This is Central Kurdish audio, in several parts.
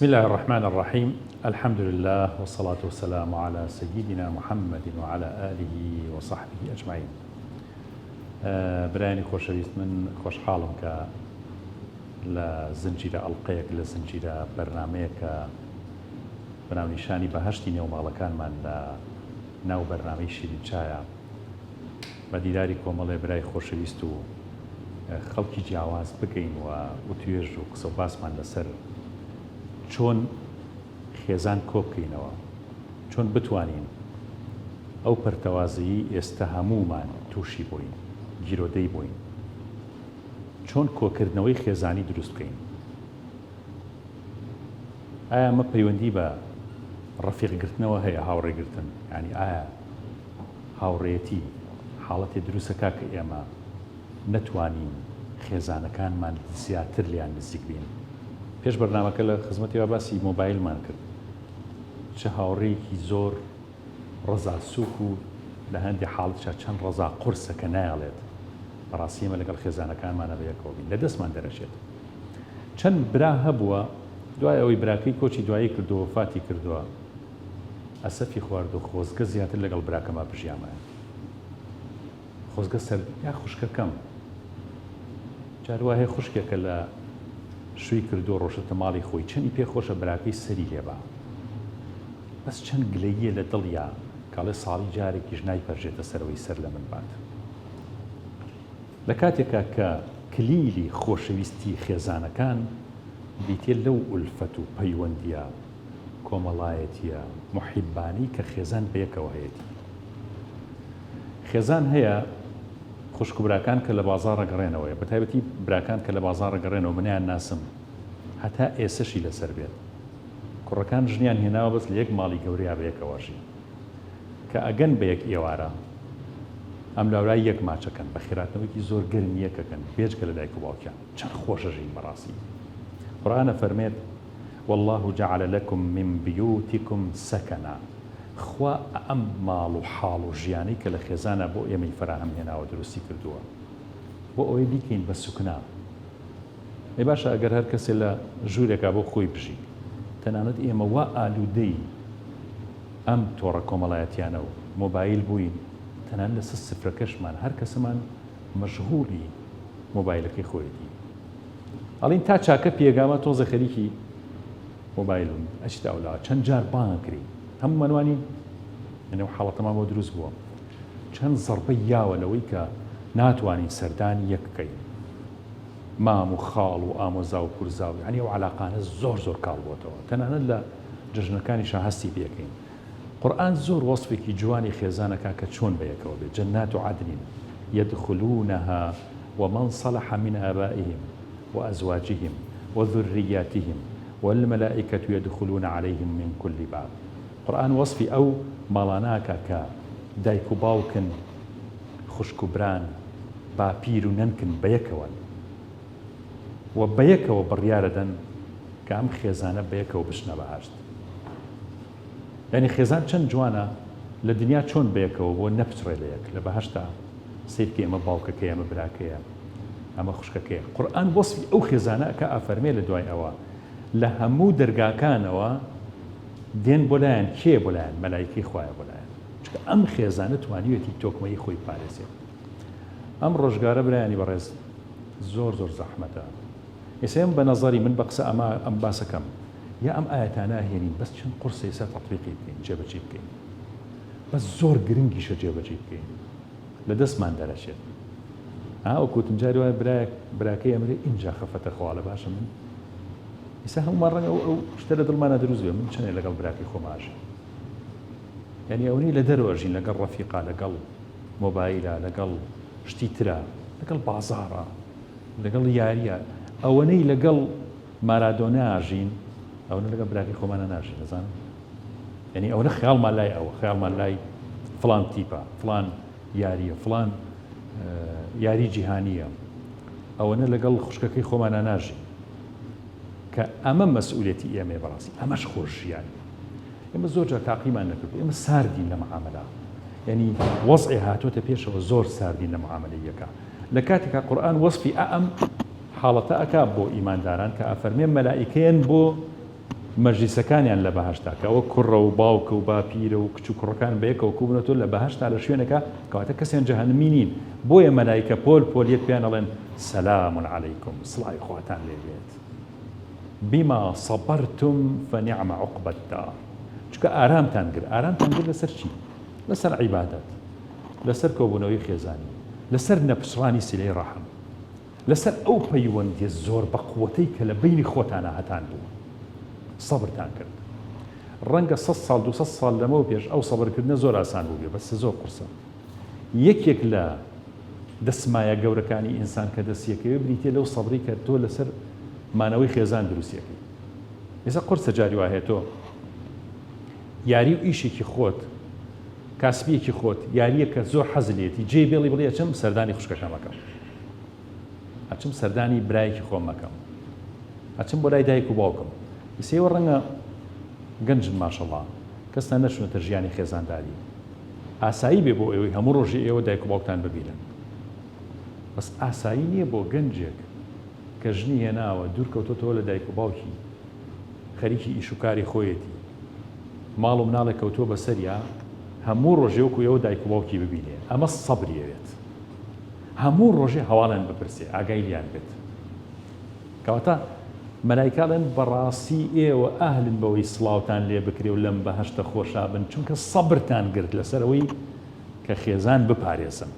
بسم اللە الرحمن الرحیم الحمد للە والصلاة والسلام علی سیدنا محمد وعلی آله وصحبه اجمعین برایانی خۆشەویست من خۆشحاڵم کە لە زنجیرە ئەڵلقەیەک لە زنجیرە بەرنمەیەکە بەناونیشانی بەهشتی نێو ماڵەکانمان لە ناو بەرنمەی شیرین چایە بە دیداری کۆمەڵێ برای خۆشەویست و خەڵکی جیاواز بگەین و وتوێژ و قسە و باسمان لەسەر چۆن خێزان کۆبکەینەوە، چۆن بتوانین ئەو پەرتەوازەیی ئێستە هەموومان تووشی بووین، گیرۆدەی بووین، چۆن کۆکردنەوەی خێزانی دروست بکەین. ئایا ئەمە پەیوەندی بە ڕەفیق گرتنەوە هەیە، هاوڕێ گرتن؟ یانی ئایا هاوڕێیەتی حاڵەتێ دروستەکا کە ئێمە نەتوانین خێزانەکانمان زیاتر لێیان نزیک بین؟ پێش بەرنامەکە لە خزمەتی وا باسی مۆبایلمان کرد، چ هاوڕێیەکی زۆر ڕەزا سووک و لە هەندێ حاڵەتیشا چەند ڕەزا قورسە کە نایەڵێت بەڕاستی ئێمە لەگەڵ خێزانەکانمانا بەیەکەوە بین، لە دەستمان دەرەچێت. چەند برا هەبووە دوای ئەوەی براکەی کۆچی دوایی کردووە وەفاتی کردووە ئەسەفی خواردوو خۆزگە زیاتر لەگەڵ براکەما بژیامایە خۆزگە سەر یا خوشکەکەم جار وا هەیە خوشکێکە لە شووی کردووە ڕۆشتە ماڵی خۆی چەنی پێ خۆشە براکەی سەری لێبا بەس چەند گلەییە لە دڵیا کاڵێ ساڵی جارێکیش نایپەرژێتە سەرەوەی سەر لە من بات. لە کاتێکا کە کلیلی خۆشەویستی خێزانەکان بریتیە لەو ئولفەت و پەیوەندیە کۆمەڵایەتیە موحیبانەی کە خێزان بەیەکەوە هەیەتی. خێزان هەیە خوشک و براکان کە لە بازاڕ ئەگەڕێنەوەیە، بەتایبەتی براکان کە لە بازاڕ ئەگەڕێنەوە من نایانناسم هەتا ئێسەشی لەسەر بێت کوڕەکان ژنیان هێناوە بەس لە یەک ماڵی گەورەیا بەیەکەوە ئەژین. کە ئەگەن بە یەک ئێوارە ئەم لاولای یەک ماچەکەن بە خێراتنەوەیکی زۆر گەرم یەکەکەن بێجگە لە دایک و باوکیان چەند خۆشە ژین بەڕاستی قورئان ئەفەرمێت واللە جعل لکم من بیوتکم سکنا خوا ئەم ماڵ و حاڵ و ژیانەی کە لە خێزانا بۆ ئێمەی فەراهەم هێناوە دروستی کردووە بۆ ئەوەی بیکەین بە سوکنا ئەی باشە ئەگەر هەر کەسێ لە ژوورێکا بۆ خۆی بژی تەنانەت ئێمە وا ئالوودەی ئەم تۆڕە کۆمەڵایەتیانە و مۆبایل بووین تەنانەت لەسەر سفرەکەشمان هەر کەسەمان مەشغوڵی مۆبایلەکەی خۆیەتی ئەڵین تا چاکە پێگامە تۆزە خەریکی مۆبایل بووین ئەچیتە ئەولاوە چەند جار بانگ کرێین هەموومان وانین یعنی ئەو حاڵەتەمان بۆ دروست بووە چەند زەڕبەی یاوە لەوەی کە ناتوانین سەردانی یەک بکەین مام و خاڵ و ئامۆزا و پورزا و یعنی ئەو علاقانە زۆر زۆر کاڵ بۆتەوە تەنانەت لە جەژنەکانیشا هەستی پێکەین قورئان زۆر وەسفێکی جوانی خێزان ئەکا کە چۆن بەیەکەوە بێت، جنات عدن یدخلونها ومن صلح من آبائهم وازواجهم وذریاتهم والملائکە یدخلون علیهم من کل باب. قورئان وەسفی ئەو ماڵانە ئەکا کە دایک و باوکن، خوشک و بران، باپیر و نەنکن بەیەکەوەن و بەیەکەوە بڕیارەدەن کە ئەم خێزانە بەیەکەوە بچنە بەهەشت. یانی خێزان چەند جوانە لە دنیا چۆن بەیەکەوە بۆ نەپچڕێ لە یەک لە بەهەشتا سەیر کەی ئەمە باوکەکەیە ئەمە براکەیە ئەمە خوشکەکەیە قورئان وەسفی ئەو خێزانە ئەکا ئەفەرمێ لە دوای ئەوە لە هەموو دەرگاکانەوە دێن بۆ لایان کێ بۆ لایان مەلایکەی خوایە بۆ لایان چونکە ئەم خێزانە توانیوێتی تۆکمەیی خۆی بپارێزێت ئەم ڕۆژگارە برایانی بەڕێز زۆر زۆر زەحمەتە ئێستا ئێمە بە نەزەری من بە قسە ئەمە ئەم باسەکەم یا ئەم ئایەتانە ئەهێنین بەس چەند قورسە ئێستا تەتبیقی بکەین جێبەجێی بکەین بەس زۆر گرنگیشە جێبەجێی بکەین لە دەستمان دەرەچێت ها وەکو وتم جاری وایە برایەک براکەی ئەمرێ ئینجا خەفەتە خواڵە باشە من ئێستا هەموومان ڕەنگە ئەو ئەو شتە لە دڵمانە دروست بێ من چەنێ لەگەڵ براکەی خۆم ئاژیم یعنی ئەوەی لە دەرەوە ژین لەگەڵ ڕەفیقا لەگەڵ مۆبایلە لەگەڵ شتی ترە لەگەڵ بازاڕە لەگەڵ یاریە ئەوەنەی لەگەڵ مارادۆنا ئاژین ئەوەنە لەگەڵ براکەی خۆمانە ناژین دەزانن یعنی ئەوەنە خەیاڵمان لای ئەوە خەیاڵمان لای فلان تیپە فلان یاریە فلان یاری جیهانیە ئەوەنە لەگەڵ خوشکەکەی خۆمانە ناژین کە ئەمە مەسئولێتی ئێمەیە بەڕاستی ئەمەش خۆش ژیان ئێمە زۆر جار تاقیمان نەکردو ئێمە ساردین لە معاملە یعنی وەزعێ هاتۆتە پێشەوە زۆر ساردین لە معاملەی یەکا لە کاتێکا قورئان وەسفی ئەم حاڵەتە ئەکا بۆ ئیمانداران کە ئەفەرمێ مەلائیکەیەن بۆ. مەجلیسەکانیان لە بەهەشتا کە ئەوە کوڕە و باوکە و باپیرە و کچ و کوڕەکان بەیەکەوە کوبنەتەوە لە بەهەشتا لە شوێنێکا کەواتە کەسیان جەهەنمی نین بۆیە مەلایکە پۆل پۆل یەک پێیان ئەڵێن سلام علیکم سڵاوی خواتان لێ بێت بما صبرتم فنعم عقبی الدار چونکە ئارامتان گرت ئارامتان گرت لەسەر چی لەسەر عیبادەت لەسەر کۆبوونەوەی خێزانی لەسەر نەپچڕانی سیلەی ڕەحم لەسەر ئەو پەیوەندیە زۆر بەقوەتەی کە لە بەینی خۆتانا هەتان بوو سەبرتان کرد. ڕەنگە سەد ساڵ دوسەد ساڵ لەمەو پێش ئەو سەبرکردنە زۆر ئاسان بووبێ بەس زۆر قورسە. یەکێک لە دەسمایە گەورەکانی ئینسان کە دەستیەکەوێ بریتیە لەو سەبری کە تۆ لەسەر مانەوەی خێزان دروستیەکەی. ئێستا قورسە جاری وا هەیە تۆ یاری و ئیشێکی خۆت کاسبیەکی خۆت یاریەکە زۆر حەز لێتی جێی بێڵی بڵێ ئەچم سەردانی خوشکەکەم ئەکەم ئەچم سەردانی برایەکی خۆم ئەکەم ئەچم بۆ لای دایک و باوکم ئیسەیەوە ڕەنگە گەنجن ماشەڵا کەستان نەچونەتە ژیانی خێزانداری ئاسایی بێ بۆ ئێوەی هەموو ڕۆژی ئێوە دایک و باوکتان ببینن بەس ئاسایی نییە بۆ گەنجێک کە ژنی هێناوە دوور کەوتۆتەوە لە دایک و باوکی خەریکی ئیش و کاری خۆیەتی ماڵ و مناڵێک کەوتووە بەسەریا هەموو ڕۆژێ وەکو ئێوە دایک و باوکی ببینێ ئەمە سەبری ئەوێت هەموو ڕۆژێ هەواڵیان بپرسێ ئاگای لیان بێت کەواتە مەلایکاڵێن بەڕاستی ئێوە ئەهلن بەوەی سڵاوتان لێ بکرێ و لەم بەهەشتە خۆشا بن چونکە سەبرتان گرت لەسەرەوەی کە خێزان بپارێزن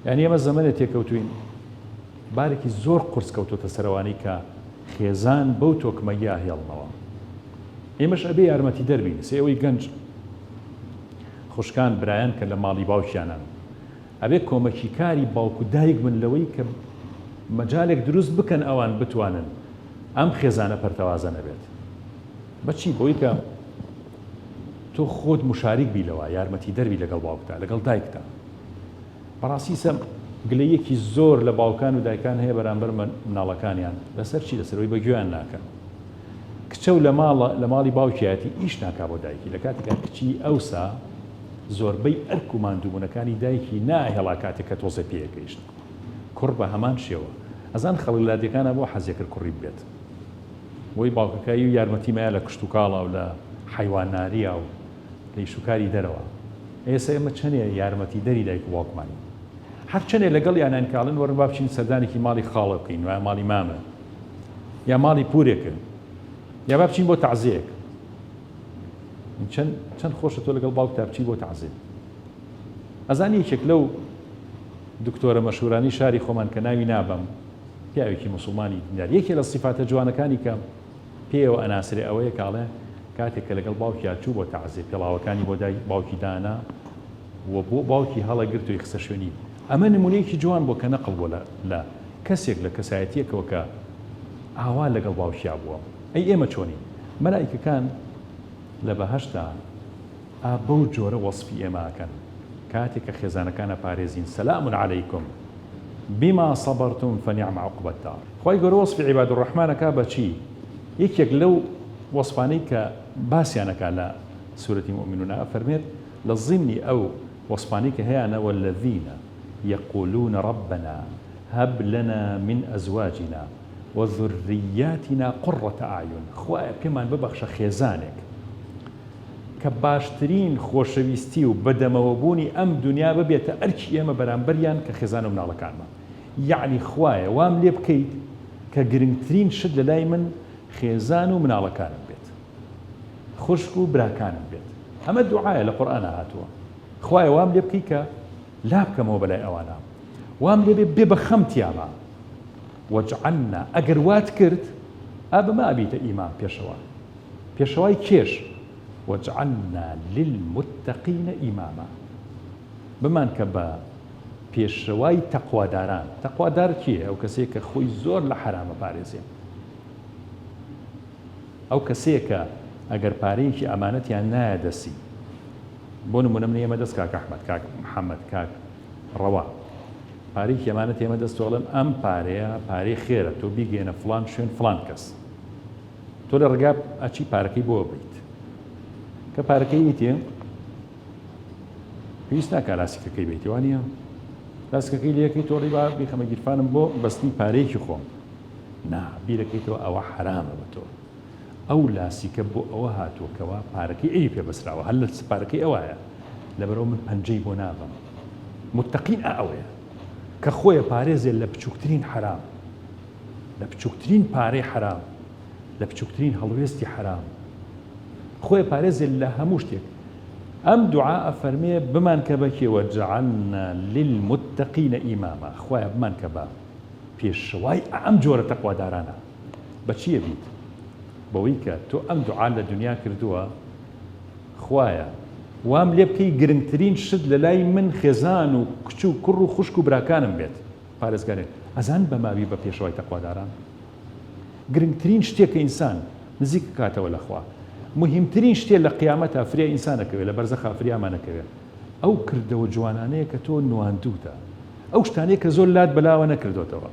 یانی ئێمە زەمەنێ تێکەوتوین بارێکی زۆر قورس کەوتۆتە سەر ئەوانەی کە خێزان بەو تۆکمەییە ئەهێڵنەوە. ئێمەش ئەبێ یارمەتیدەر بین. سێ ئەوەی گەنج، خوشکان، برایان کە لە ماڵی باوکیانن ئەبێ کۆمەکی کاری باوک و دایک بن لەوەی کە مەجالێک دروست بکەن ئەوان بتوانن ئەم خێزانە پەرتەوازە نەبێت. بەچی؟ بەوەی کە تۆ خۆت موشاریک بی لەوە، یارمەتیدەر بی لەگەڵ باوکتا، لەگەڵ دایکتا. بەڕاستی سەم گلەییەکی زۆر لە باوکان و دایکان هەیە بەرامبەر مناڵەکانیان لەسەر چی لەسەر ئەوەی بە گوێیان ناکەن کچە و لە ماڵە لە ماڵی باوکیایەتی ئیش ناکا بۆ دایکی لە کاتێکا کچی ئەوسا زۆربەی ئەرک و ماندووبوونەکانی دایکی ناهێڵا کاتێک کە تۆزێ پێیەگەیشت کوڕ بە هەمان شێوە ئەزان خەڵک لادێکانە بۆ حەزێکرد کوڕی بێت بۆی باوکەکەی و یارمەتی مایە لە کشتوکاڵا و لە حەیوانناریا و لە ئیشوکاری دەرەوە ئێسە ئێمە چەنێ یارمەتی دەری دایک و باوکمانین هەر چەنێ لەگەڵ یانان کاڵن وەرن با بچین سەردانێکی ماڵی خاڵە بکەین یا ماڵی مامە یا ماڵی پورێکە یا با بچین بۆ تەعزیەک چەند چەند خۆشە تۆ لەگەڵ باوکتا بچی بۆ تەعزیە ئەزانی یەکێک لەو دکتۆرە مەشهورانی شاری خۆمان کە ناوی نابەم پیاوێکی مسلمانی دیندار یەکێ لە سیفاتە جوانەکانی کە پێیەوە ئەناسرێ ئەوەیە کە ئەڵێ کاتێک کە لەگەڵ باوکیا چوو بۆ تەعزیە پێڵاوەکانی بۆ دای باوکی دانا و بۆ باوکی هەڵەگرت و خستە شوێنی ئەمە نمونەیەکی جوان بۆ کە نەقڵ بۆ لە لە کەسێک لە کەسایەتیەکەوە کە ئاوا لەگەڵ باوکیا بووە ئەی ئێمە چۆنین مەلائیکەکان لە بەهەشتا ئا بەو جۆرە وەسفی ئێمە ئەکەن کاتێک کە خێزانەکان ئەپارێزین سلام علیکم بما صبرتم فنعم عقبی الدار. خوای گەورە وەسفی عباد الرحمن ئەکا بە چی؟ یەکێک لەو وەسفانەی کە باسیان ئەکا لە سورەتی موئمنون ئەفەرمێت لە ضمنی ئەو وەسفانەی کە هەیانە والذین یقولون ربنا هب لنا من ازواجنا وذریاتنا قرة اعین خوایە پێمان ببەخشە خێزانێک کە باشترین خۆشەویستی و بەدەمەوەبوونی ئەم دونیا ببێتە ئەرکی ئێمە بەرامبەریان کە خێزان و مناڵەکانمان یەعنی خوایە وام لێ بکەیت کە گرنگترین شت لەلای من خێزان و مناڵەکانم بێت خوشک و براکانم بێت ئەمە دوعایە لە قورئانا هاتووە خوایە وام لێ بکەیت کە لابکەمەوە بەلای ئەوانە وام لێ بێ بێ بە خەم تیاما وەجعلنا ئەگەر وات کرد ئا بەمە ئەبیتە ئیمام پێشەوا پێشەوای کێش واجعلنا للمتقین اماما بمانکە بە پێشەوای تەقواداران تەقوادار کێیە ئەو کەسەیە کە خۆی زۆر لە حەرام ئەپارێزێ ئەو کەسەیە کە ئەگەر پارەیەکی ئەمانەتیان نایە دەستی بۆ نمونە من ئێمە دەست کاک ئەحمەد کاک محەممەد کاک ڕەوا پارەیەکی ئەمانەت ئێمە دەست تۆڵم ئەم پارەیە پارەی خێرە تۆ بیگەێنە فلان شوێن فلان کەس تۆ لە ڕێگا ئەچی پارەکەی بۆ بەیت کە پارەکەی ئیتێ پێویست ناکا لاسیکەکەی بیت وانە لاسکەکەی لەکەی تۆڵی با بیخەمە گیرفانم بۆ بەستنی پارەیەکی خۆم. نا بیرەکەیتەوە ئەوە حەرامە بە تۆ. ئەو لاسیکە بۆ ئەوە هاتووە کەوا پارەکەی ئەوی پێ بەسراوە هەر لە پارەکەی ئەوایە لەبەرئەوە من پەنجەی بۆ نابەم. متەقین ئا ئەوەیە کە خۆیە پارێزێ لە بچووکترین حەرام، لە بچووکترین پارەی حەرام، لە بچووکترین هەڵوێستی حەرام، خۆیە پارێزێ لە هەموو شتێک. ئەم دوعا ئەفەرمێ بمانکە بە کێ وجعلنا للمتقین اماما خوایە بمانکە بە پێشەوای ئەم جۆرە تەقوادارانە. بە چی ئەبیت؟ بەوەی کە تۆ ئەم دوعات لە دونیا کردووە خوایە وام لێ بکەی گرنگترین شت لەلای من خێزان و کچ و کوڕ و خوشک و براکانم بێت پارێزگارێ ئەزان بەمە ئەبی بە پێشەوای تەقواداران گرنگترین شتێ کە ئینسان نزیک کاتەوە لە خوا مهمترین شتێ لە قیامەتا فریای ئینسان ئەکەوێ لە بەرزەخا فریامان ئەکەوێ ئەو کردەوە جوانانەیە کە تۆ نواندووتە ئەو شتانەیە کە زۆر لات بەلاوە نەکردۆتەوە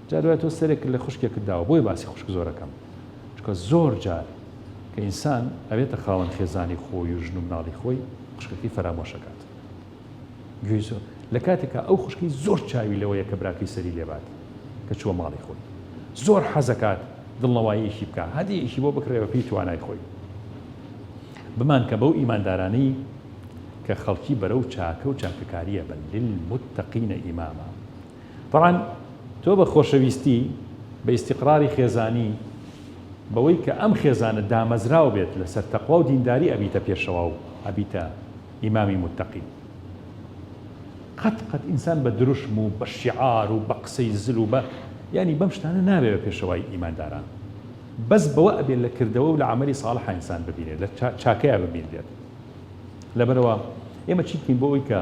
جار وایە تۆ سەرێکت لە خوشکێکت داوە بۆیە باسی خوشک زۆرەکەم چونکە زۆر جار کە ئینسان ئەبێتە خاوەن خێزانی خۆی و ژن و مناڵی خۆی خوشکەکەی فەرامۆشەکات گوێی زۆر لە کاتێکا ئەو خوشکی زۆر چاوی لەوەیە کە براکەی سەری لێبات کە چووە ماڵی خۆی زۆر حەزەکات دڵنەواییەکی بکە هەدیەکی بۆ بکڕێ بە پێی توانای خۆی بمان کە بەو ئیماندارانەی کە خەڵکی بەرەو چاکە و چاکەکاریە بن للمتقین ئیماما تەبعەن تۆ بە خۆشەویستی، بە ئیستیقراری خێزانی، بەوەی کە ئەم خێزانە دامەزراو بێت لەسەر تەقوا و دینداری ئەبیتە پێشەوا و ئەبیتە ئیمامی موتەقین. قەت قەت ئینسان بە دروشم و بە شیعار و بە قسەی زل و بە یانی بەم شتانە نابێ بە پێشەوای ئیمانداران. بەس بەوە ئەبێ لە کردەوە و لە عەمەلی ساڵحا ئینسان ببینێت، لە چاکەیا ببینرێت. لەبەرئەوە ئێمە چی بکەین بۆ ئەوەی کە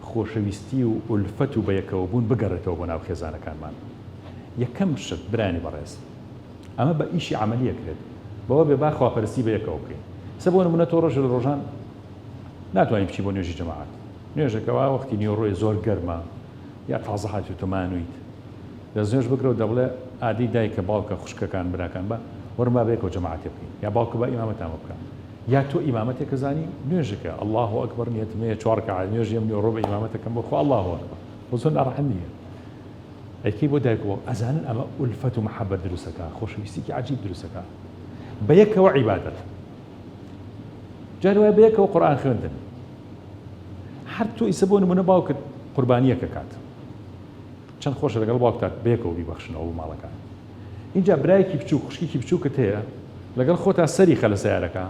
خۆشەویستی و ئولفەت و بەیەکەوەبوون بگەڕێتەوە بۆ ناو خێزانەکانمان؟ یەکەم شت برایانی بەڕێز ئەمە بە ئیشی عەمەلی ئەکرێت بەوە بێ با خواپەرستی بەیەکەوە بکەین. ئێستا بۆ نمونە تۆ ڕۆژێ لە ڕۆژان ناتوانی بچی بۆ نوێژی جەماعەت، نوێژەکە وا وەختی نیوەڕۆیە زۆر گەرمە یا تازە هاتوویتە مانوویت دەستنوێژ بکرە و دەبڵێ ئادەی دایکە باوکە خوشکەکان براکان با وەرن با بەیەکەوە جەماعەتێ بکەین یا باوکە با ئیمامەتان بۆ بکا. یا تۆ ئیمامەتێکە زانی نوێژەکە اللە اکبر نیەتم هەیە چوار ڕکعات نوێژی ئەم نیوەڕۆ بە ئیمامەتەکەم بۆ خوا اللە اکبر خۆ زۆر ناڕەحەت نییە ئەیکەی بۆ دایک و ئەزانن ئەمە ئولفەت و محەبەت دروستەکە خۆشەویستیکی عجیب دروستەکە بە یەکەوە عیبادەت جار وایە بە یەکەوە قورئان خوێندن هەر تۆ ئیسە بۆ نمونە باوکت قوربانیەکە کات چەند خۆشە لەگەڵ باوکتا بەیەکەوە بیبەخشنەوە بۆ ماڵەکان ئینجا برایەکی بچوک خوشکێکی بچوکت هەیە لەگەڵ خۆتا سەری خە لە سەیارەکە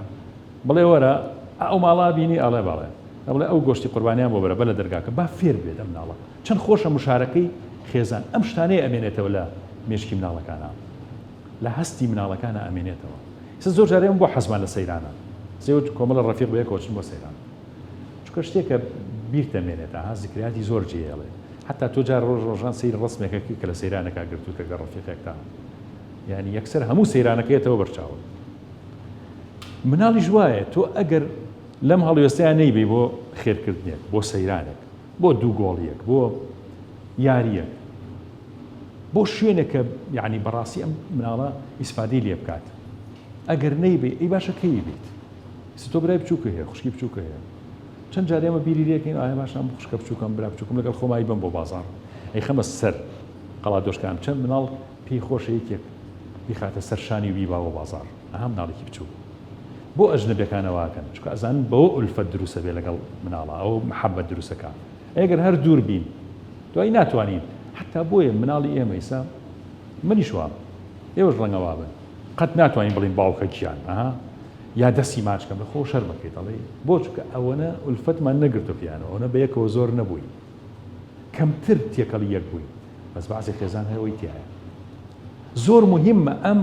بڵێ وەرە ئەو ماڵا بینی ئەڵێ بەڵێ ئەڵێ ئەو گۆشتی قوربانیان بۆ بەرە بە لە دەرگاکە با فێر بێت ئەم مناڵە چەند خۆشە مشارەکەی خێزان ئەم شتانەیە ئەمێنێتەوە لە مێشکی مناڵەکانە لە هەستی مناڵەکانە ئەمێنێتەوە سە زۆر جارێ بۆ حەزمان لە سەیرانە زێوت کۆمەڵە ڕەفیق بەیەکەوە چن بۆ سەیران چونکە شتێکە بیرت ئەمێنێتە ها زکریاتی زۆر جێیەڵێ حتا تۆ جار ڕۆژ ڕۆژان سەیر ڕسمێکە کە لە سەیرانەکە گرتووتە گەڕ ڕەفیقێکتا یعنی یەکسەر هەموو سەیرانەکەیەتەوە بەرچاوت مناڵیش وایە تۆ ئەگەر لەم هەڵوێستەیان نەیبی بۆ خێرکردنێک بۆ سەیرانێک بۆ دوو گۆڵیەک بۆ یاریەک بۆ شوێنێک کە یعنی بەڕاستی ئەم مناڵە ئیسفادەی لێ بکات ئەگەر نەیبی ئەی باشە کەی بیت ئیستا تۆ برای بچووکە هەیە خوشکی بچووکە هەیە چەند جار ئێمە بیری لێکەین ئایا باشە ئەم خوشکە بچووکەم برا بچووکم لەگەڵ خۆمای بم بۆ بازاڕ ئەی خەمە سەر قەڵا دۆشکان چەند مناڵ پێی خۆشە یەکێک بیخاتە سەر شانی و بیبا بۆ بازاڕ ئەها مناڵێکی بچووک بۆ ئەژنەبیەکانە واکەن چونکە ئەزانن بەوە ئولفەت دروستە بێ لەگەڵ مناڵە ئەو محەبەت دروستەکە ئەگەر هەر دوور بین دوایی ناتوانین حتا بۆیە مناڵی ئێمە ئیسا منیش وام ئێوەش ڕەنگە وابن قەت ناتوانین بڵین باوکە گیان ئەها یا دەستی ماچ کەم لە خۆ شەرمەکەیت ئەڵێی بۆ چونکە ئەوەنە ئولفەتمان نەگرتوە پێیانەوە ئەوەنە بەیەکەوە زۆر نەبووین کەمتر تێکەڵی یەک بووین بەس بەعزێ خێزان هەر ئەوەی تیایە زۆر مهمە ئەم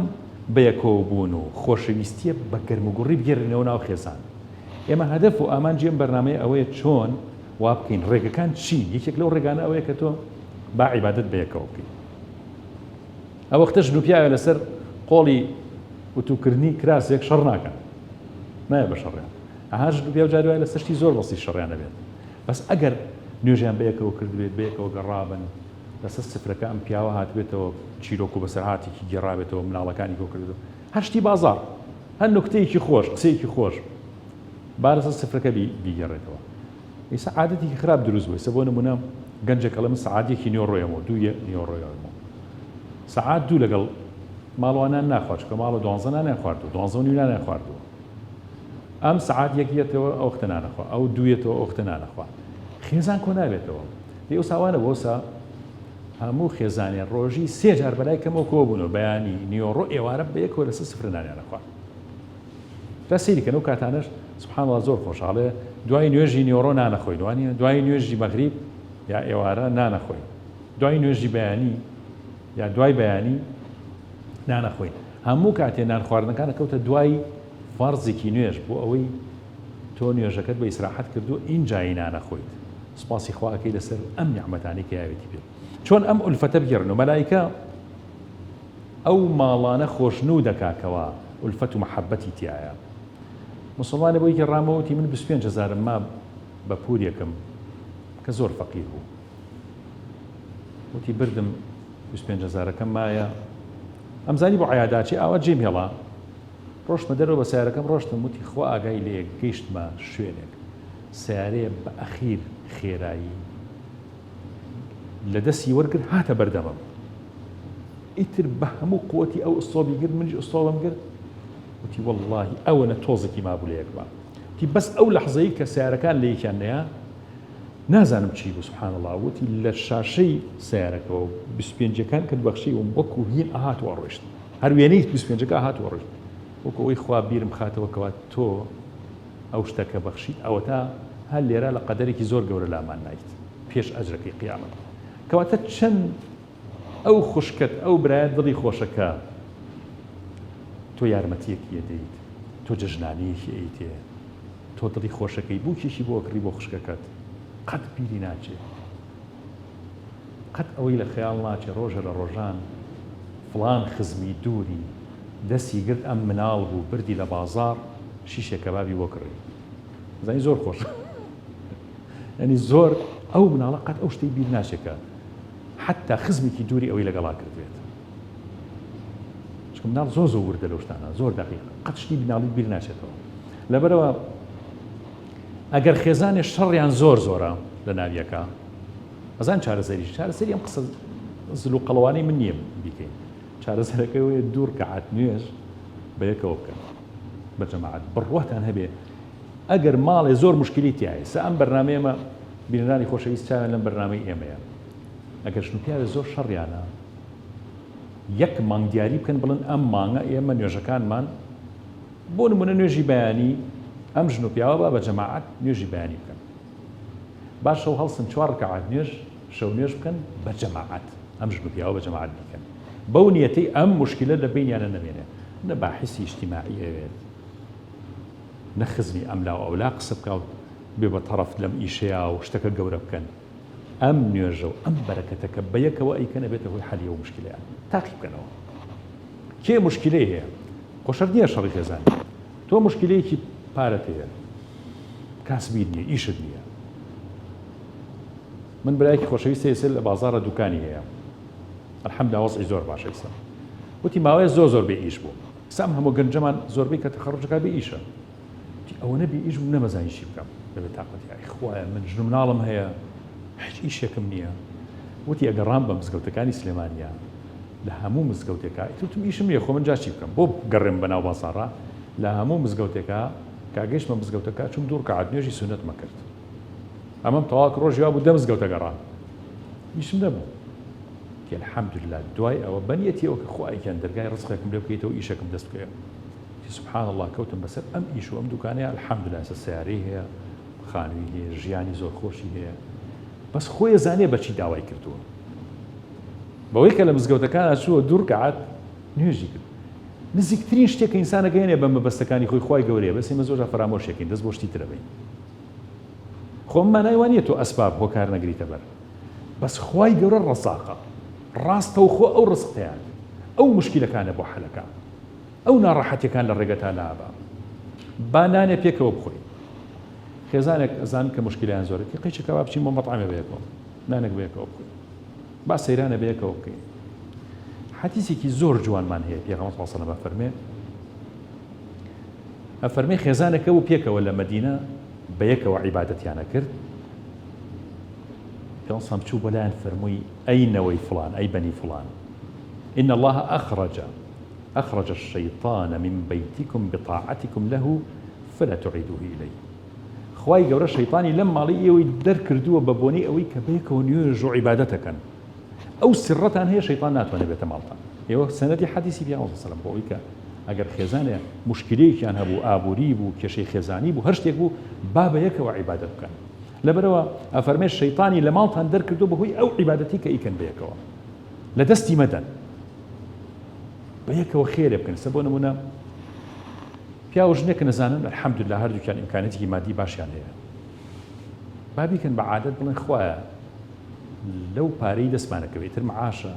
بەیەکەوە بوون و خۆشەویستیە بە گەرموگوڕی بگێڕینەوە ناو خێزان ئێمە هەدەف و ئامانجی ئەم بەرنامەیە ئەوەیە چۆن وا بکەین ڕێگەکان چین یەکێک لەو ڕێگانە ئەوەیە کە تۆ با عیبادەت بەیەکەوە بکەین ئەو وەختە ژن و پیاوێ لەسەر قۆڵی ئوتوکردنی کراسێک شەڕ ناکەن نایە بە شەڕیان ئەها ژن و پیاو جاری وایە لەسەر شتی زۆر بەسیت شەڕیان نەبێت بەس ئەگەر نوێژیان بەیەکەوە کردبێت بەیەکەوە گەڕابن لەسەر سفرەکە ئەم پیاوە هاتبێتەوە چیرۆک و بەسەرهاتێکی گێڕابێتەوە مناڵەکانی کۆ کردو هەر شتی بازاڕ هەر نوکتەیەکی خۆش قسەیەکی خۆش با لەسەر سفرەکە بیگێڕێتەوە ئیسا عادەتێکی خراپ دروست بوو ئیسا بۆ نمونە گەنجێک ئەڵێ من سەعات یەکی نیوەڕۆیەمەوە دوو نیوەڕۆیەمەوە سەعات دوو لەگەڵ. ماڵەوە نان ناخوات چونکە ماڵەوە دوانزە نانیان خواردووە دوانزە و نیو نانیان خواردووە ئەم سەعات یەک یەتەوە ئەو وەختە نانەخوا ئەو دوو یەتەوە ئەو وەختە نانەخوا خێزان کۆ نابێتەوە دەی ئەوسا وا نەبوو ئەوسا هەموو خێزانێ ڕۆژی سێ جار بەلای کەمەوە کۆ بوونەوە بەیانی نیۆڕۆ ئێوارە بەیەکەوە لەسەر سفرە نانیان ئەخوارد جا سەیری کەن ئەو کاتانەش سبحان اللە زۆر خۆشە ئەڵێ دوای نوێژی نیۆڕۆ نانەخۆین وانیە دوای نوێژی مەغریب یا ئێوارە نانەخۆین دوای نوێژی بەیانی یا دوای بەیانی نانەخۆین هەموو کاتێ نان خواردنەکان کەوتە دوای فەرزێکی نوێژ بۆ ئەوەی تۆ نوێژەکەت بە ئیسراحەت کردو ئینجایی نانەخۆیت سوپاسی خوا ئەکەی لەسەر ئەم نیعمەتانەی کە یاوێتی پێت چۆن ئەم ئولفەتە بگێڕن و مەلائیکە ئەو ماڵانە خۆشنوو دەکا کەوا ئولفەت و مەحەبەتی تیایە. موسڵمانێ بۆی گێڕامەوە وتی من 25 هەزارم ما بە پوورێکم کە زۆر فەقیر بوو. وتی بردم 25 هەزارەکەم مایە ئەمزانی بۆ عیاداچێ ئاوا جێم هێڵا ڕۆشتمە دەرەوە بە سیارەکەم ڕۆشتم وتی خوا ئاگای لێ گەیشتمە شوێنێک سیارەیە بە ئەخیر خێرایی لە دەستی وەرگرت هاتە بەردەمم ئیتر بە هەموو قوتی ئەو ئستۆبی گرت منیش ئستۆبم گرت وتی واللهی ئەوەنە تۆزێکی مابوو لە یەکما وتی بەس ئەو لەحزەی کە سیارەکان لە یەکیان نەیە نازانم چی بوو سبحان الله وتی لە شاشەی سیارەکەەوە 25ەکان کرد بەخشی وم وەکو هین ئەهات و ئەڕۆشت هەر وێنەی 25ەکە هات و ئەڕۆشت وەکو ئەوەی خوا بیرم خاتەوە کەوا تۆ ئەو شتە کە بەخشیت ئەوەتا هەر لێرە لە قەدەرێکی زۆر گەورە لامان نایت پێش ئەجرەکەی قیامەت کەواتە چەند ئەو خوشکەت ئەو برایەت دڵی خۆشە کە تۆ یارمەتیەکی ئەدەیت تۆ جەژنانەیەکی ئەیتێ تۆ دڵی خۆشەکەی بووکێکی بۆ ئەکڕی بۆ خوشکەکەت قەت بیری ناچێ قەت ئەوەی لە خەیاڵ ناچێ ڕۆژە لە ڕۆژان فڵان خزمی دووری دەستی گرت ئەم مناڵ بوو بردی لە بازاڕ شیشێ کەبابی بۆ کڕی زانی زۆر خۆش ینی زۆر ئەو مناڵە قەت ئەو شتەی بیر ناچێت کە حتا خزمێکی دووری ئەوەی لەگەڵا کردبێت چونکە مناڵ زۆر زۆر وردە لەو شتانە زۆر دقیق قەت شتی مناڵی بیر ناچێتەوە لەبەرەوە ئەگەر خێزانێ شەڕیان زۆر زۆرە لە ناویەکە ئەزان چارەسەریش چارەسەری ئەم قسە زل و قەڵەوانەی من نییە بیکەین چارەسەرەکەی ئەوەیە دوو ڕکعات نوێژ بە یەکەوە بکەن بە جەماعەت بڕواتان هەبێ ئەگەر ماڵێ زۆر مشکلی تایە سە ئەم بەرنامەیەمە بینەرانی خۆشەویست چاویان لەم بەرنامەی ئێمەیە ئەگەر ژن و پیاوێ زۆر شەڕیانە یەک مانگ دیاری بکەن بڵن ئەم مانگە ئێمە نوێژەکانمان بۆ نمونە نوێژی بەیانی ئەم ژن و پیاوە با بە جەماعەت نوێژی بەیانی بکەن با شەو هەڵسن چوار ڕکعات نوێژ شەو نوێژ بکەن بە جەماعەت ئەم ژن و پیاوە بە جەماعەت بیکەن بەو نیەتەی ئەم موشکیلە لە بەینیانە نەمێنێ نە باحیسی ئیجتیماعی ئەوێت نە خزمی ئەملا و ئەولا قسە بکا و بێ بە تەڕەف لەم ئیشەیا و شتەکە گەورە بکەن ئەم نوێژە و ئەم بەرەکەتە کە بەیەکەوە ئەیکەن ئەبێتە هۆی حەلی ئەو موشکیلەیان تاقی بکەنەوە کێ موشکیلەی هەیە خۆ شەرت نییە شەڕی خێزانی تۆ موشکیلەیەکی پارەت هەیە کاسبیت نییە ئیشت نییە من برایەکی خۆشەویست هەیە لە بازاڕە دوکانی هەیە الحمدلله وەزعی زۆر باشە ئیستا وتی ماوەیە زۆر زۆر بێ ئیش بووم ئیستا ئەم هەموو گەنجەمان زۆربەی کە تەخەڕوجەکە بێ ئیشە وتی ئەوەنە بێ ئیش بووم نەمەزانی چی بکەم لە بێ تاقەتی ئای خوایە من ژن و مناڵم هەیە هیچ ئیشێکم نییە وتی ئەگەڕام بە مزگەوتەکانی سلێمانیا لە هەموو مزگەوتێکا ئیتر وتم ئیشم نییە خۆ من جا چی بکەم بۆ گەڕێم بەناو بازاڕا لە هەموو مزگەوتێکا کە گەیشتمە مزگەوتەکە چووم دوو ڕکعات نوێژی سوننەتمە کرد ئەمەم تەواو کرد ڕۆژی وابوو دە مزگەوتە گەڕام ئیشم نەبوو وتی الحمدللە دوای ئەوە بە نیەتی ئەوە کە خوایە گیان دەرگای ڕزقێکم لێ بکەیتەوە ئیشێکم دەست بکەوێ وتی سبحان اللە کەوتم بەسەر ئەم ئیش و ئەم دوکانەیە الحمدللە ئێستا سەیارەی هەیە خانووی هەیە ژیانی زۆر خۆشی هەیە بەس خۆی ئەزانێ بەچی داوای کردووە بەوەی کە لە مزگەوتەکان چووە دوو ڕکعات نوێژی کرد نزیکترین شتێک کە ئینسان ئەگەیەنێ بە مەبەستەکانی خۆی خوای گەورەیە بەس ئێمە زۆر جار فەرامۆشێکین دەست بۆ شتی ترە بەین خۆ مانای وا نییە تۆ ئەسباب هۆکار نەگریتە بەر بەس خوای گەورە ڕەزاقە ڕاستەوخۆ ئەو ڕزقتەیان ئەو مشکلەکانە بۆ حەلەکە ئەو ناڕەحەتیەکان لە ڕێگەتا لابە با نانێ پێکەوە بخۆین خێزانێک ئەزان کە مشکلیان زۆرە تی قیچەکە با بچین بۆ مەطعمێ بەیەکەوە نانێک بەیەکەوە بخۆین با سەیرانە بەیەکەوە بکەین حەدیسێکی زۆر جوانمان هەیە پێغەمبەر صلی الله علیه و سلم فەرمێ ئەفەرمێ خێزانێک هەبوو پێکەوە لە مەدینە بەیەکەوە عیبادەتیان ئەکرد پێغەمبەر صلی چوو بۆ لایان فەرمووی ئەی نەوەی فڵان ئەی بەنی فڵان إن الله أخرج. اخرج الشیطان من بیتکم بطاعتکم له فلا تعیدوه الیه خوای گەورە شەیتانی لەم ماڵی ئێوەی دەرکردووە بە بۆنەی ئەوەی کە بەیەکەوە نوێژ و عیبادەت ئەکەن ئەو سڕەتان هەیە شەیتان ناتوانێت بێتە ماڵتان ئێوە سەنەدی حەدیسی پیامبەر صلی الله علیه و سلم بۆ ئەوەی کە ئەگەر خێزانێ مشکلەیەکیان هەبوو ئابووری بوو کێشەی خێزانی بوو هەر شتێک بوو با بە یەکەوە عیبادەت بکەن لەبەرەوە ئەفەرمێ شەیتانی لە ماڵتان دەرکردو بەهۆی ئەو عیبادەتی کە ئیکەن بەیەکەوە لە دەستی مەدەن بەیەکەوە خێرێ بکەن سە بۆ نمونە پیاو و ژنێک کە نەزانن الحمدللە هەردووکیان ئیمکانیەتێکی مادی باشیان هەیە با بیکەن بە عادەت بڵێن خوایە لەو پارەی دەستمانەکەوێت تر معاشە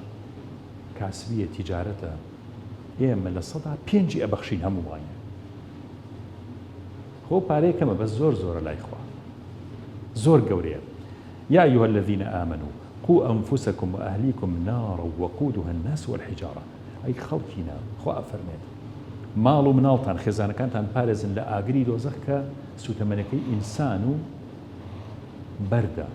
کاسبیە تیجارەتە ئێمە 5%ی ئەبەخشین هەموو مانگێ خۆ پارەیە کەمە بەس زۆر زۆرە لای خوا زۆر گەورەیە یا أيها الذين آمنوا قوا أنفسكم وأهليكم نارا وقودها الناس والحجارة ئەی خەڵکینە خوا ئەفەرمێت ماڵ و مناڵتان خێزانەکانتان پارێزن لە ئاگری دۆزەخ کە سوتەمەنەکەی ئینسان و بەردە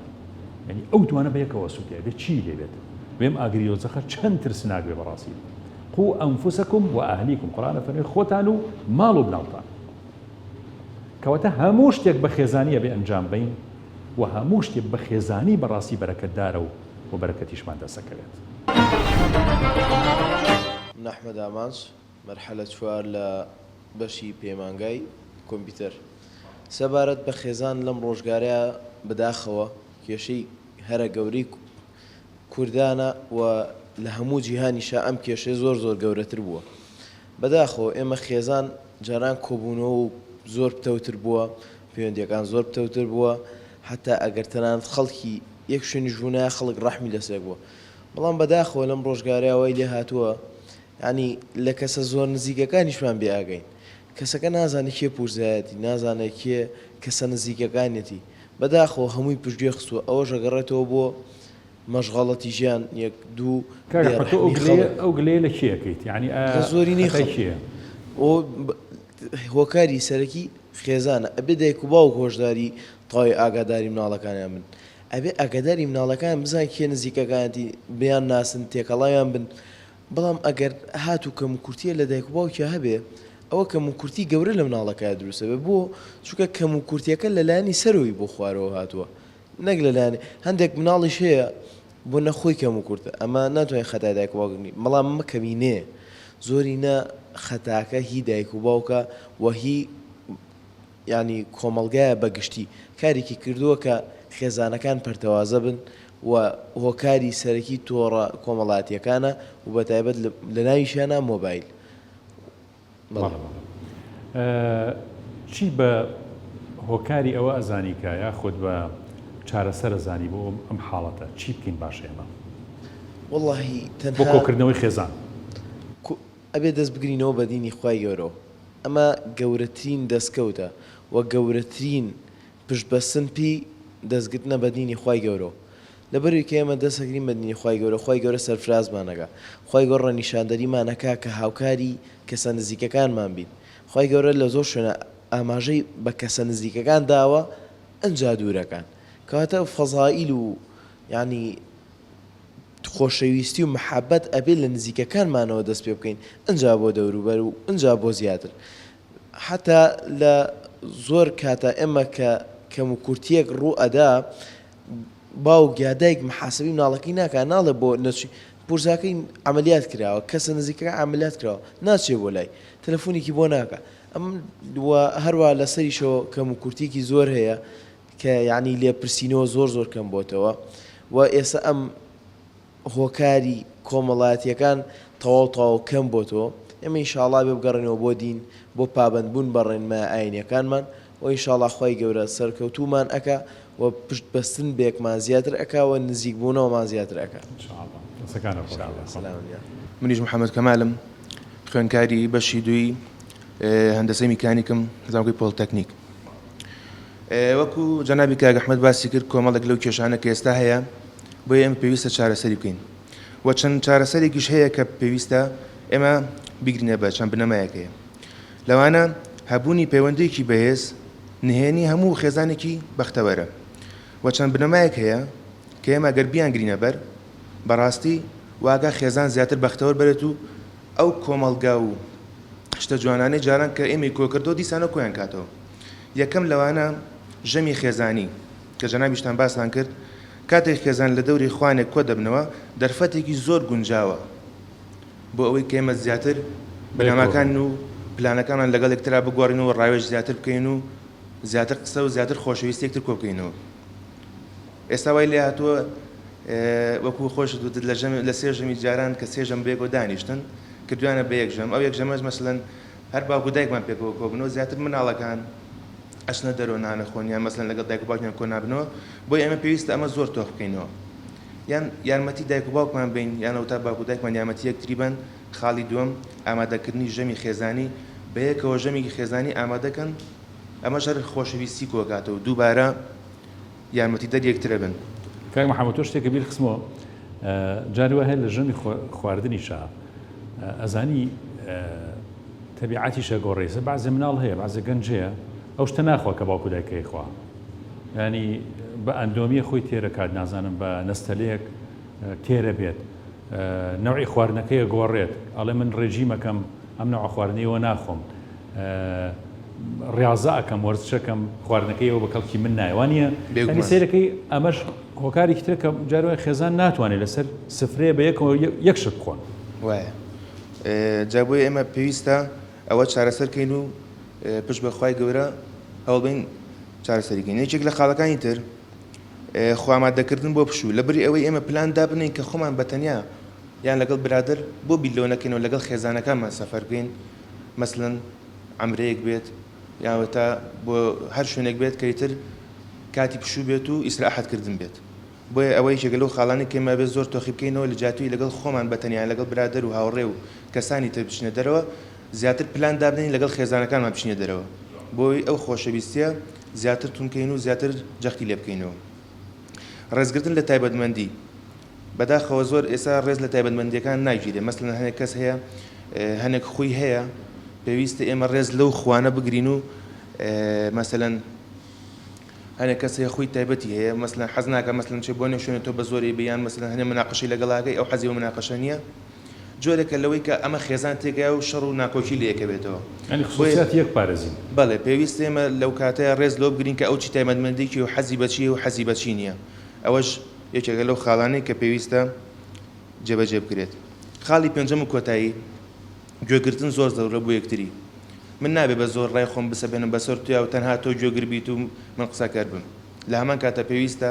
یعنی ئەو دوانە بەیەکەوە سووتێ بێ چی لێ بێت وێم ئاگری دۆزەخە چەند ترسناک بێ بەڕاستی قو ئەنفسکم و ئەهلیکم قورئان ئەفەرمێ خۆتان و ماڵ و مناڵتان کەواتە هەموو شتێک بە خێزانیە بێ ئەنجام بین و هەموو شتێک بە خێزانی بەڕاستی بەرەکەتدارە و و بەرەکەتیشمان دەستەکەوێت. من ئەحمەد ئامانج مەرحەلە چوار لە بەشی پەیمانگای کۆمپیوتەر. سەبارەت بە خێزان لەم ڕۆژگارەیا بەداخەوە کێشەی هەرە گەورەی کوردانە و لە هەموو جیهانیشا ئەم کێشەیە زۆر زۆر گەورەتر بووە. بەداخەوە ئێمە خێزان جاران کۆبوونەوە و زۆر پتەوتر بووە، پەیوەندییەکان زۆر پتەوتر بووە، حەتا ئەگەر تەنانەت خەڵکی یەک شوێنیش بوونایە خەڵک ڕەحمی لەسەر بووە. بەڵام بەداخەوە لەم ڕۆژگارەیا وای لێ هاتووە یانی لە کەسە زۆر نزیکەکانیشمان بێ ئاگاین. کەسەکە نازانێ کێ پوورزایەتی، نازانێ کێ کەسە نزیکەکانیەتی. بەداخەوە هەمووی پشتگوێ خستووە ئەوەش ئەگەڕێتەوە بۆ مەشغەڵەتی ژیان یەک دوو کاک بێ ئەحمەد تۆ ئەو ڕەحمی گلەیە خەڵک. ئەو گلەیە لە کێ ئەکەیت یانی لە ئایا زۆرینەی خەتای خەڵک کێیە؟ ئۆ هۆکاری سەرەکی خێزانە ئەبێ دایک و باوک هۆشداری تەواوی ئاگاداری مناڵەکانیان بن ئەبێ ئاگاداری مناڵەکان بزان کێ نزیکەکانیەتی بیان ناسن تێکەڵاویان بن بەڵام ئەگەر هاتوو کەموکورتیە لە دایک و باوکیا هەبێ ئەوە کەموکورتی گەورە لە مناڵەکەیا دروست ئەبێ بۆ؟ چونکە کەموکورتیەکە لە لایەنی سەرەوەی بۆ خوارەوە هاتووە نەک لە لایەنی هەندێک مناڵیش هەیە بۆ نە خۆی کەموکورتە ئەمە ناتوانین خەتای دایک و باوک بگرین بەڵام ئەمە کەمینەیە زۆرینە خەتاکە هی دایک و باوکە و هی یانی کۆمەڵگایە بە گشتی کارێکی کردووە کە خێزانەکان پەرتەوازە بن و هۆکاری سەرەکی تۆڕە کۆمەڵاتیەکانە و بە تایبەت لە ناویشیانا مۆبایل. بەڵێ بەڵێ. چی بە هۆکاری ئەوە ئەزانی کە یاخود بە چارەسەر ئەزانی بۆ ئەم حاڵەتە چی بکەین باشە ئێمە؟ وەڵاهی بۆ تەنها کۆکردنەوەی خێزان. ئەبێ دەست بگرینەوە بە دینی خوای گەورەوە ئەمە گەورەترین دەستکەوتە و گەورەترین پشت بەستن پێی دەست گرتنە بە دینی خوای گەورەوە لەبەروی کە ئێمە دەست ئەگرین بە دینی خوای گەورە خوای گەورە سەرفرازمان ئەکا خوای گەورە ڕێنیشاندەریمان ئەکا کە هاوکاری کەسە نزیکەکانمان بین خوای گەورە لە زۆر شوێنا ئاماژەی بە کەسە نزیکەکان داوە ئنجا دوورەکان کەواتە فەزائیل و یانی خۆشەویستی و مەحەبەت ئەبێ لە نزیکەکانمانەوە دەست پێ بکەین ئنجا بۆ دەوروبەر و ئنجا بۆ زیاتر حەتا لە زۆر کاتا ئێمە کە کەموکورتیەک ڕوو ئەدا باوک یا دایک محاسبەی مناڵەکەی ناکا ناڵێ بۆ نەچوی پورزاکەی عەمەلیات کراوە کەسە نزیکەکە عەمەلیات کراوە ناچێ بۆ لای تەلەفونێکی بۆ ناکا ئەم و هەروە لەسەریشەوە کەموکورتیەکی زۆر هەیە کە یانی لێپرسینەوە زۆر زۆر کەم بۆتەوە و ئێستا ئەم هۆکاری کۆمەڵایەتیەکان تەواو تەواو کەم بۆتەوە ئێمە ئینشاڵا بێ بگەڕێنەوە بۆ دین بۆ پابەند بوون بە ڕێنمایە ئاینیەکانمان و ئینشاڵا خوای گەورە سەرکەوتوومان ئەکا و پشت بەستن بەیەکمان زیاتر ئەکا و نزیک بوونەوەمان زیاتر ئەکا. ان شاء اللە دەستەکانت خۆش بێت. سلام گیان. منیش محەمەد کەمالم خوێندکاری بەشی دووی هەندەسەی میکانیکم زانکۆی پۆڵتەکنیک. وەکو جەنابی کاک ئەحمەد باسی کرد کۆمەڵێک لەو کێشانە کە ئێستا هەیە بۆیە ئێمە پێویستە چارەسەری بکەین و چەند چارەسەرێکیش هەیە کە پێویستە ئێمە بیگرینە بەر چەند بنەمایەک هەیە لەوانە هەبوونی پەیوەندییەکی بەهێز نهێنی هەموو خێزانێکی بەختەوەرە و چەند بنەمایەک هەیە کە ئێمە گەر بیانگرینە بەر بەڕاستی واگا خێزان زیاتر بەختەوەر بەرێت و. ئەو کۆمەڵگا و شتە جوانانەی جاران کە ئێمەی کۆکردەوە دیسانەوە کۆیان کاتەوە. یەکەم لەوانە ژەمی خێزانی کە جەنابیشتان باستان کرد، کاتێک خێزان لە دەوری خوانێک کۆدەبنەوە دەرفەتێکی زۆر گونجاوە بۆ ئەوەی کە ئێمە زیاتر بنەماکان و پلانەکانمان لەگەڵ یەکترا بگۆڕین و ڕاوێژ زیاتر بکەین و زیاتر قسە و زیاتر خۆشەویستی یەکتر کۆبکەینەوە. ئێستا وای لێ هاتووە وەکو خۆشت وتت لە ژەم لە سێ ژەمی جاران کە سێ ژەم بەیەکەوە دانیشتن کردویانە بە یەک ژەم ئەو یەک ژەمەش مەسەلەن هەر باوک و دایکمان پێکەوە کۆبنەوە زیاتر مناڵەکان ئەچنە دەرەوە نانەخۆن یان مەسەلەن لەگەڵ دایک و باوکیان کۆ نابنەوە بۆیە ئێمە پێویستە ئەمە زۆر تۆخ بکەینەوە یان یارمەتی دایک و باوکمان بین یان ئەوتا باوک و دایکمان یارمەتی یەکتری بن خاڵی دووەم ئامادەکردنی ژەمی خێزانی بەیەکەوە ژەمێکی خێزانی ئامادەکەن ئەمەش هەر خۆشەویستی کۆکاتەوە دووبارە یارمەتیدەر یەکترە بن. کاک محمد تۆ شتێکە بیر خستمەوە جاری وا هەیە لە ژەمی خواردنیشا ئەزانی تەبیعەتیشە گۆڕێ سە بەعزێ مناڵ هەیە بەعزێ گەنج هەیە ئەو شتە ناخوا کە باوک و دایکەی خوا ینی بە ئەندۆمیە خۆی تێرەکات نازانم بە نەستەلەیەک تێرە بێت نەوعی خواردنەکەی ئەگۆڕێت ئەڵێ من ڕێجیمەکەم ئەم نەوعە خواردنەی ناخۆم ڕاضە ئەکەم وەرزشەکەم خواردنەکەی ئەوە بە کەڵکی من نایە وانە یعنی سەیرەکەی ئەمەش هۆکارێکی ترە کە جار وایە خێزان ناتوانێت لەسەر سفرەیە بە یەکەوە یەک شت بخۆن. وایە جا بۆیە ئێمە پێویستە ئەوە چارەسەر کەین و پشت بە خوای گەورە هەوڵبەین چارەسەری کەین یەکێک لە خاڵەکانی تر خۆئامادەکردن بۆ پشوو، لەبری ئەوەی ئێمە پلان دابنێین کە خۆمان بە تەنیا یان لەگەڵ برادەر بۆ بیر لەوە نەکەینەوە لەگەڵ خێزانەکانمان سەفەر بکەین مەسەلەن عەمرەیەک بێت یان وەتا بۆ هەر شوێنێک بێت کە ئیتر کاتی پشوو بێت و ئیسراحەت کردن بێت بۆیە ئەوە یەکێکە لەو خاڵانەی کە ئێمە ئەبێت زۆر تۆخی بکەینەوە لە جیاتوی لەگەڵ خۆمان بە تەنیا لەگەڵ برادەر و هاوڕێ و کەسانی تر بچینە دەرەوە زیاتر پلان دابنێین لەگەڵ خێزانەکانمان بچینە دەرەوە بۆی ئەو خۆشەویستیە زیاتر توند کەین و زیاتر جەختی لێ بکەینەوە. ڕێزگرتن لە تایبەتمەندی، بەداخەوە زۆر ئێستا ڕێز لە تایبەتمەندیەکان ناگیرێ، مەسەلەن هەنێک کەس هەیە هەنێک خوی هەیە پێویستە ئێمە ڕێز لەو خوانە بگرین و مەسەلەن هەنێک کەس هەیە خوی تایبەتی هەیە مەسەلەن حەز ناکە مەسەلەن چێ بۆ نێو شوێنە تۆ بە زۆری بێ یان مەسەلەن هەنێ مناقەشەی لەگەڵاکەی ئەو حەزی بە مناقەشە نییە جۆرێکە لەوەی کە ئەمە خێزان تێکەیە و شەڕ و ناکۆکی لێ یەکەوێتەوە. یانی خسوسیاتی یەک پارێزین. بەڵێ، پێویستە ئێمە لەو کاتەیا ڕێز لەوە بگرین کە ئەو چی تایبەتمەندیی و حەزی بە چییە و حەزی بە چی نییە. ئەوەش یەکێکە لەو خاڵانەی کە پێویستە جێبەجێ بکرێت. خاڵی پێنجەم و کۆتایی، گوێگرتن زۆر زەرورە بۆ یەکتری. من نابێ بە زۆر ڕای خۆم بسەپێنم بەسەر تۆیا و تەنها تۆ گوێگر بیت و من قسەکەر بم. لە هەمان کاتا پێویستە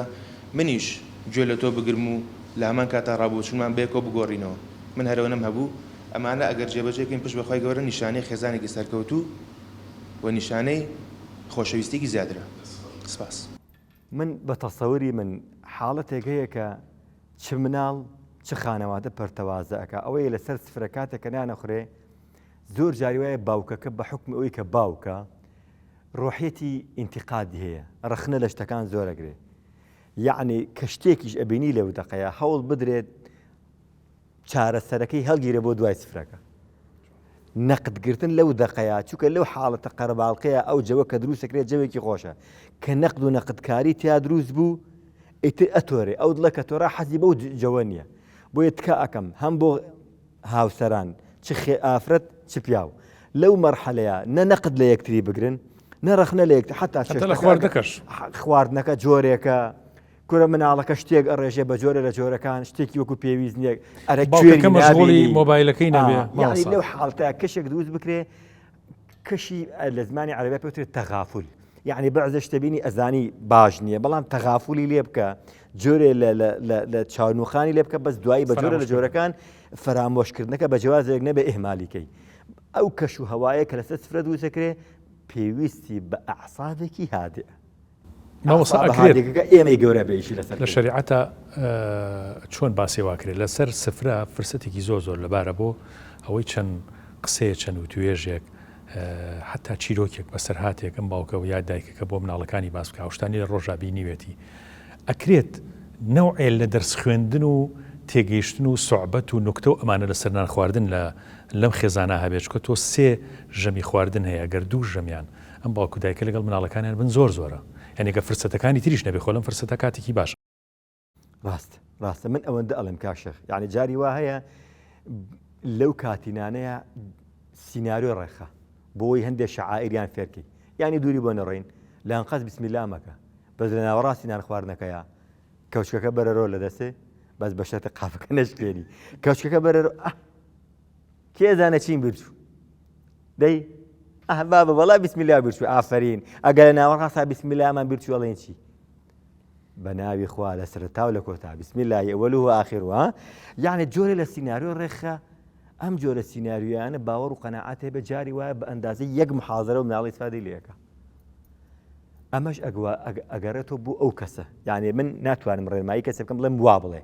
منیش گوێ لە تۆ بگرم و لە هەمان کاتا ڕابۆچوونمان بەیەکەوە بگۆڕینەوە. من هەر ئەوەنەم هەبوو. ئەمانە ئەگەر جێبەجێ کەین پشت بە خوای گەورە نیشانەی خێزانێکی سەرکەوتوو و نیشانەی خۆشەویستیەکی زیاترە. سپاس. من بە تەسەوری من حاڵەتێک هەیە کە چ مناڵ چ خانەوادە پەرتەوازە ئەکا ئەوەیە لەسەر سفرە کاتێک کە نانەخورێ زۆر جاری وایە باوکەکە بە حوکمی ئەوەی کە باوکە ڕۆحیەتی ئینتیقادی هەیە ڕەخنە لە شتەکان زۆر ئەگرێ یەعنی کە شتێکیش ئەبینی لەو دەقەیە هەوڵ بدرێت چارەسەرەکەی هەڵگیرە بۆ دوای سفرەکە نەقدگرتن لەو دەقەیە چونکە لەو حاڵەتە قەرەباڵقەیە ئەو جەوە کە دروستەکرێت جەوێکی خۆشە کە نەقد و نەقدکاری تیا دروست بوو ئیتر ئەتۆرێ ئەو دڵە کە تۆرا حەزی بەو جەوە نییە بۆیە تکا ئەکەم هەم بۆ هاوسەران چ ئافرەت چ پیاو لەو مەرحەلەیە نە نەقد لە یەکتری بگرن نە ڕەخنە لە یەکتر حتا حتا لە خواردنەکەش خواردنەکە جۆرێکە کورە مناڵەکە شتێک ئەڕێژێ بە جۆرە لە جۆرەکان شتێکی وەکو پێویست نییە ئەرە باوکەکە مەشغوڵی مۆبایلەکەی نەبێ یعنی لەو حاڵتە کەشێک دروست بکرێ کەشی لە زمانی عەرەبی پێوترێت تەغافول یعنی بەعزە شتە بینی ئەزانی باش نییە بەڵام تەغافولی لێ بکە جۆرێ لە چاونوخانی لێ بکە بەس دوایی بە جۆرە لە جۆرەکان فەرامۆشکردنەکە بە جیاوازێک نەبێ ئیهمالیکەی ئەو کەش و هەوایە کە لەسەر سفرە دروستەکرێ پێویستی بە ئەعسابێکی هادئ مامۆستا ئەکرێت ئێمەی گەورە بێ ئیشی لەسەر لە شەریعەتە چۆن باسی واکرێت لەسەر سفرە فرسەتێکی زۆر زۆر لەبارە بۆ ئەوەی چەند قسەیە چەند وتوێژێک حتا چیرۆکێک بەسەرهاتێک ئەم باوکە و یا دایکەکە بۆ مناڵەکانی باس بکە شتانی لە ڕۆژا بینیوێتی ئەکرێت نەوعێ لە دەرس خوێندن و تێگەیشتن و سوعبەت و نوکتە و ئەمانە لەسەر نان خواردن لە لەم خێزانە هەبێت چکە تۆ سێ ژەمی خواردن هەیە گەر دوو ژەمیان ئەم باوک و دایکە لەگەڵ مناڵەکانیان بن زۆر زۆرە یانی گەر فرسەتەکانی تریش نەبێ خۆ لەم فرسەتە کاتێکی باشە. ڕاستە ڕاستە من ئەوەندە ئەڵێم کاک شێخ یعنی جاری وا هەیە. لەو کاتینانەیە سیناریۆ ڕێکخە بۆی هەندێک شەعائیریان فێرکەی یانی دووری بۆ نەڕۆین لە ئەنقەست بسم اللە مەکە بەس لە ناوەڕاستی نان خواردنەکەیا کەوچکەکە بەرەرۆ لە دەستێ بەس بە شەرتە قاپەکە نەشکێنی کەوچکەکە بەرەرۆ ئەه کێ زانە چین بیرچوو دەی ئەه بابە وەڵا بسم اللە بیرچوو ئافەرین ئەگەر لە ناوەڕاستا بسم اللەمان بیرچوو ئەڵێن چی بە ناوی خوا لە سەرەتا و لە کۆتا بسم اللە اوله و آخره یعنی جۆرە لە سیناریۆ ڕێکخە ئەم جۆرە سیناریۆیانە باوەڕ و قەناعەت هەیە بە جاری وایە بە ئەندازەی یەک محازەرە و مناڵی ئیسفادەی لێ ئەکا ئەمەش ئەگەڕێتەوە بۆ ئەو کەسە یعنی من ناتوانم ڕێنمایی کەسێ بکەم بڵێم وا بڵێ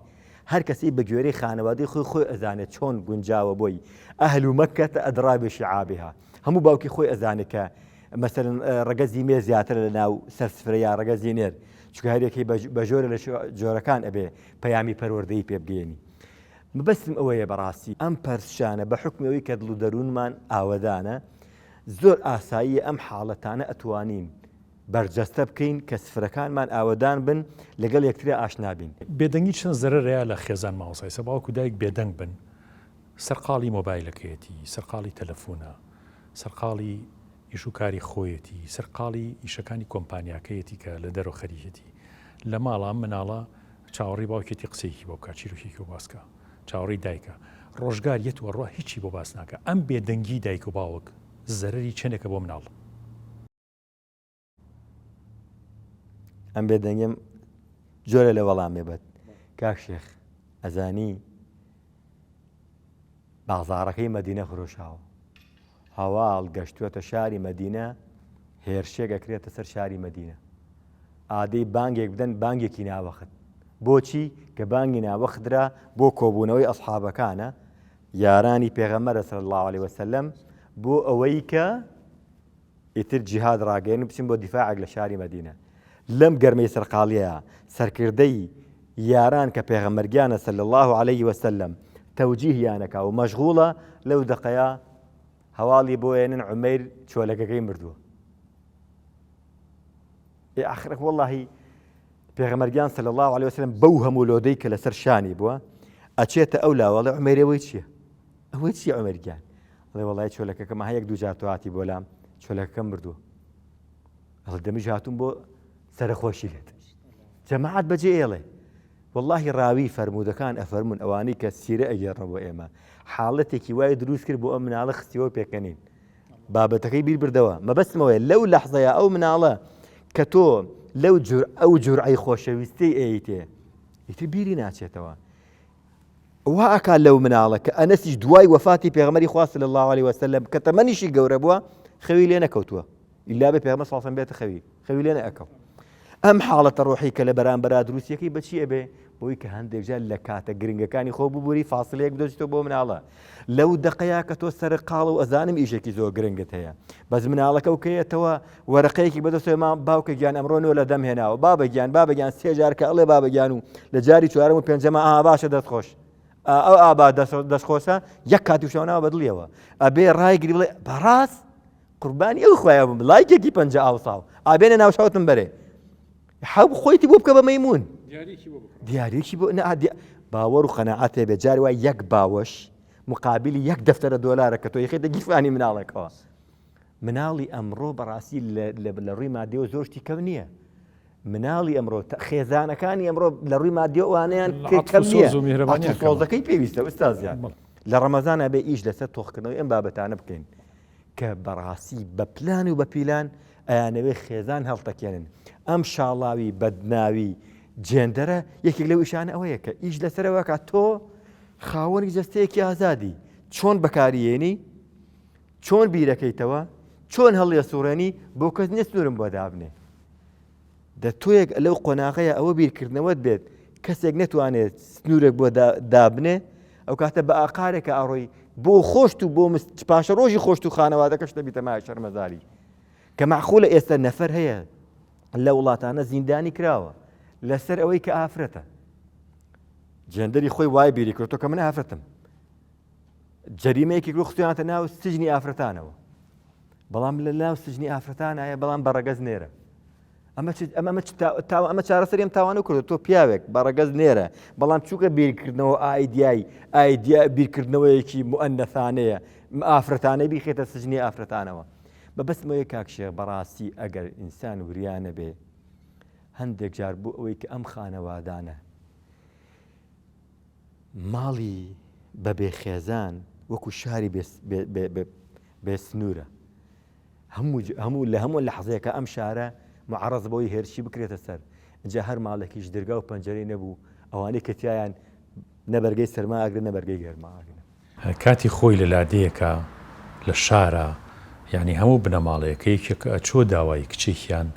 هەر کەسی بە گوێرەی خانەوادەی خۆی خۆی ئەزانێت چۆن گونجاوە بۆی أهل مكة أدرى بشعابها هەموو باوکی خۆی ئەزانێت کە مەسەرن ڕەگەزی مێ زیاتر لە ناو سەرسفرە یا ڕەگەزی نێر چونکە هەرێکی بە جۆرە لە جۆرەکان ئەبێ پەیامی پەروەردەی پێ بگەێنی مەبەستم ئەوەیە بەڕاستی ئەم پەرشانە بە حوکمی ئەوەی کە دڵ و دەروونمان ئاوەدانە زۆر ئاساییە ئەم حاڵەتانە ئەتوانین بەرجەستە بکەین کە سفرەکانمان ئاوەدان بن لەگەڵ یەکتریا ئاشنا بین. بێدەنگی چەند زەرەرەیە لە خێزان مامۆستا ئیستا باوک و دایک بێدەنگ بن سەرقاڵی مۆبایلەکەیەتی سەرقاڵی تەلەفونە سەرقاڵی ئیش و کاری خۆیەتی سەرقاڵی ئیشەکانی کۆمپانیاکەیەتی کە لە دەرەوە خەریکێتی لە ماڵە ئەم مناڵە چاوەڕێی باوکێتی قسەیەکی بۆ بکات چیرۆکێکی بۆ باس کا چاوەڕێی دایکە ڕۆژگار یەت و ئەڕوا هیچی بۆ باس ناکا ئەم بێدەنگی دایک و باوک زەرەری چەندێکە بۆ مناڵ؟ ئەم بێدەنگیم جۆرە لە وەڵامێ بەت کاک شێخ ئەزانی بازاڕەکەی مەدینە خرۆشاوە هەواڵ گەشتووەتە شاری مەدینە هێرشێک ئەکرێتە سەر شاری مەدینە ئادەی بانگێک بدەن بانگێکی ناوەخت بۆچی کە بانگی ناوەخت درا بۆ کۆبوونەوەی ئەسحابەکانە یارانی پێغەمبەرە صلی الله علیه وسلم بۆ ئەوەی کە ئیتر جیهاد ڕاگەیەنن بچن بۆ دیفاعێک لە شاری مەدینە. لەم گەرمەی سەرقاڵیەیا سەرکردەی یاران کە پێغەمبەر گیانە صلی اللە علیه وسلم تەوجیهیان ئەکا و مەشغوڵە لەو دەقەیا هەواڵی بۆ ئێنن عومەیر چۆلەکەکەی مردووە. ئێ ئاخر وەڵاهی پێغەمبەر گیان صلی اللە علیه وسلم بەو هەموو لۆدەی کە لەسەر شانی بووە ئەچێتە ئەو لاوەڵێ عومەیرەوەی چییە؟ ئەوەی چییە عومەر گیان؟ ئەڵێ وەڵای چۆلەکەکەم ها یەک دوو جار تۆ هاتی بۆ لام چۆلەکەکەم مردووە ئەڵێ دەمیش هاتووم بۆ سەرەخۆشی لێت جەماعەت بەجێ ئێڵێ واللهی ڕاوی فەرموودەکان ئەفەرمونون ئەوانەی کە سیرە ئەگێڕنەوە بۆ ئێمە حاڵەتێکی وای دروست کرد بۆ ئەم مناڵە خستیەوە پێکەنین بابەتەکەی بیر بردەوە مەبەستمەوەیە لەو لەحزەیە ئەو مناڵە کە تۆ لەو جور ئەو جورعەی خۆشەویستی ئەیتێ ئیتر بیری ناچێتەوە وا ئەکا لەو مناڵە کە ئەنەسیش دوای وەفاتی پێغەمبەری خوا صلی اللە علیه وسلم کە تەمەنیشی گەورە بووە خەوی لێ نەکەوتووە ئیلا بێ پێغەمبەر صلی اللە علیه وسلم بێتە خەوی خەوی لێ نەئەکەوت ئەم حاڵەتە ڕۆحی کە لە بەرامبەرا دروستیەکەی بەچی ئەبێ بۆی کە هەندێک جار لە کاتە گرنگەکانی خۆ ببوری فاصلەیەک بدۆزیتەوە بۆ مناڵە لەو دەقەیە کە تۆ سەرقاڵ و ئەزانم ئیشێکی زۆر گرنگت هەیە بەس مناڵەکە و کەیەتەوە وەرەقەیەکی بەدەستەوە مام باوکە گیان ئەمڕۆ نۆ لە دەم هێناوە بابە گیان بابە گیان سێ جار کە ئەڵێ بابە گیان و لە جاری چوارەم و پێنجەمە ئا باشە دەست خۆش ئەو ئابا دەست خۆشە یەک کاتی شەوناوە بەدڵیەوە ئەبێ ڕایگری بڵێ بەڕاست قوربانی ئەو خوایە بم لایکێکی پەنجە ئاوساو ئابێنە ناوچاوتم بەرێ حەب خۆیتی بۆ بکە بە مەیمون دیارێکی بۆ باوەڕ و قەنەعاتێ بێ جاری وای یەک باوەش مقابلی یەک دەفتەرە دۆلارە کە تۆ یخێتە گیرفانی مناڵێکەوە مناڵی ئەمڕۆ بەڕاستی لە ڕووی مادیەوە زۆر شتی کەم نییە. مناڵی ئەمڕۆ خێزانەکانی ئەمڕۆ لە ڕووی مادیەوە ئەوانەیان کەم نییە. سۆزەکەی پێویستە ئوستازیان. لە ڕەمەزان ئەبێ ئیش لەسەر تۆخکردنەوەی ئەم بابەتانە بکەین کە بەڕاستی بە پلان و بە پیلان ئەیانەوێ خێزان هەڵتەکێنن. ئەم شاڵاوی بەدناوی جێندەرە یەکێک لەو ئیشانە ئەوەیە کە ئیش لەسەرەوە کات تۆ خاوەنی جەستەیەکی ئازادی چۆن بەکاریێنی چۆن بیرەکەیتەوە چۆن هەڵیەسوڕێنی بۆ کەس نیە سنوورم بۆ دابنێ دە تۆیەک لەو قۆناغەیە ئەوە بیرکردنەوەت بێت کەسێک نەتوانێت سنوورێک بۆ دابنێ ئەو کاتە بە ئاقارێکە ئاڕۆی بۆ خۆشت و بۆ پاشە ڕۆژی خۆشت و خانەوادەکەش دەبیتە مای شەرمەزاری کە معقولە ئێستا نەفەر هەیە لە وڵاتانە زیندانی کراوە لەسەر ئەوەی کە ئافرەتە جێندەری خۆی وای بیری کردو کە من ئافرەتم جەریمەیەکی کرد خستویانەتە ناو سجنی ئافرەتانەوە بەڵام لە ناو سجنی ئافرەتانایە بەڵام بە ڕەگەز نێرە. ئەمە چ ئەمە ئەمە چ تاوە ئەمە چارەسەری ئەم تاوانە کردو تۆ پیاوێک بە ڕەگەز نێرە بەڵام چووکە بیرکردنەوە ئایدیای ئایدیا بیرکردنەوەیەکی موئەنەثانەیە ئافرەتانەی بیخێتە سجنی ئافرەتانەوە مەبەستمەوەیە کاک شێخ بەڕاستی ئەگەر ئینسان وریا نەبێ هەندێک جار بۆ ئەوەی کە ئەم خانەوادانە ماڵی بە بێ خێزان وەکو شاری بێ سنوورە هەموو هەموو لە هەموو لەحزەیەکە ئەم شارە معڕز بۆی هێرشی بکرێتە سەر جا هەر ماڵێکیش درگا و پەنجەرەی نەبوو ئەوانەی کە تیایان نەبەرگەی سەرما ئەگرن نەبەرگەی گەرما ئەگرن. کاتی خۆی لە لادێیەکا لە شارا یانی هەموو بنەماڵەیەک کە یەکێک ئەچووە داوای کچێکیان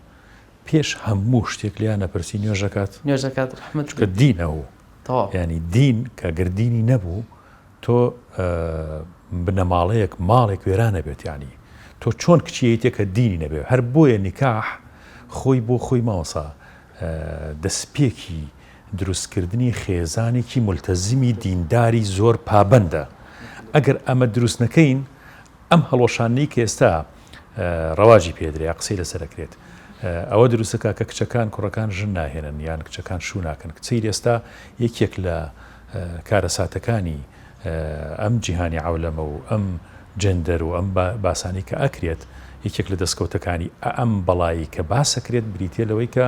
پێش هەموو شتێک لێیان ئەپرسی نوێژ ئەکات؟ نوێژ ئەکات ڕەحمەت چونکە دین ئەو تەواو. یانی دین کە گەر دینی نەبوو تۆ بنەماڵەیەک ماڵێک وێران ئەبێت یانی تۆ چۆن کچی ئەیتێ کە دینی نەبێ هەر بۆیە نیکاح خۆی بۆ خۆی مامۆستا دەسپێکی دروستکردنی خێزانێکی مولتەزیمی دینداری زۆر پابەندە، ئەگەر ئەمە دروست نەکەین ئەم هەڵوەشاندنەی کە ئێستا ڕەواجی پێدرێ یا قسەی لەسەر ئەکرێت ئەوە دروست دەکات کە کچەکان کوڕەکان ژن ناهێنن یان کچەکان شوو ناکەن کچەی ئێستا یەکێک لە کارەساتەکانی ئەم جیهانی عەولەمە و ئەم جێندەر و ئەم باسانەی کە ئەکرێت یەکێک لە دەستکەوتەکانی ئەم بەڵایی کە باس ئەکرێت بریتیە لەوەی کە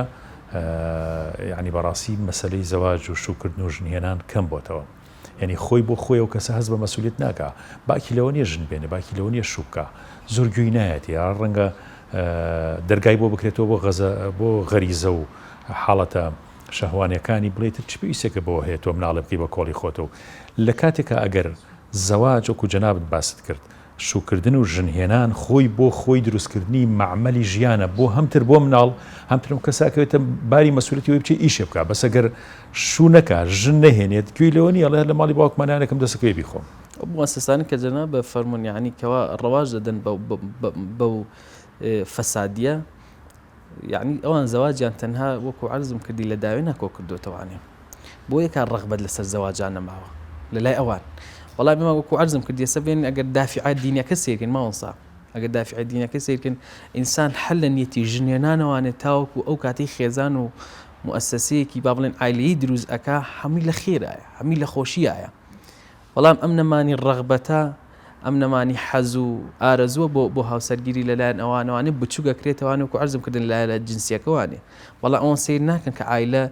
یعنی بەڕاستی مەسەلەی زەواج و شووکردن و ژنهێنان کەم بۆتەوە یعنی خۆی بۆ خۆی ئەو کەسە هەست بە مەسولیت ناکا باکی لەوە نییە ژن بێنێ باکی لەوە نییە شوو بکا زۆر گوێی نایەتی یا ڕەنگە دەرگای بۆ بکرێتەوە بۆ غەزە بۆ غەریزە و حاڵەتە شەهوانیەکانی بڵێ تر چ پێویستێکە بەوە هەیە تۆ مناڵێ بکەی بە کۆڵی خۆتەوە لە کاتێکا ئەگەر زەواج وەکو جەنابت باست کرد شووکردن و ژن هێنان خۆی بۆ خۆی دروستکردنی مەعمەلی ژیانە بۆ هەمتر بۆ مناڵ هەمتر ئەم کەسە ئەکەوێتە باری مەسوولەتی ئەوەی بچێ ئیشێ بکا بەس ئەگەر شوو نەکا ژن نەهێنێت گوێی لەوە نییە ئەڵێ هەر لە ماڵی باوکما نانێکم دەست ئەکەوێ بیخۆم. ئەو موئەسەسانە کە جەناب فەرموون یەعنی کەوا ڕەواج دەدەن بەو فەسادیە یەعنی ئەوان زەواجیان تەنها وەکو عەرزم کردی لە داوێنا کۆ کردۆتەوانێ بۆیە کار ڕەغبەت لەسەر زەواجان نەماوە لە لای ئەوان بەڵام ئێمە وەکو عەرزم کردی ئێستا بێن ئەگەر دافعە دینەکە سێرکەین مامۆستا ئەگەر دافعە دینەکە سێرکەن ئینسان هەر لە نیەتی ژنێنانەوانێ تاوەکو ئەو کاتەی خێزان و موئەسەسەیەکی با بڵێن عایلەیی دروست ئەکا هەمووی لە خێرایە هەمووی لە خۆشیایە بەڵام ئەم نەمانی ڕەغبەتە، ئەم نەمانی حەز و ئارەزووە بۆ بۆ هاوسەرگیری لەلایەن ئەوانەوانێ بچووک ئەکرێتەوانێ وەکو عەرزم کردن لایەنە جنسیەکەوانێ بەڵام ئەوان سەیر ناکەن کە عایلە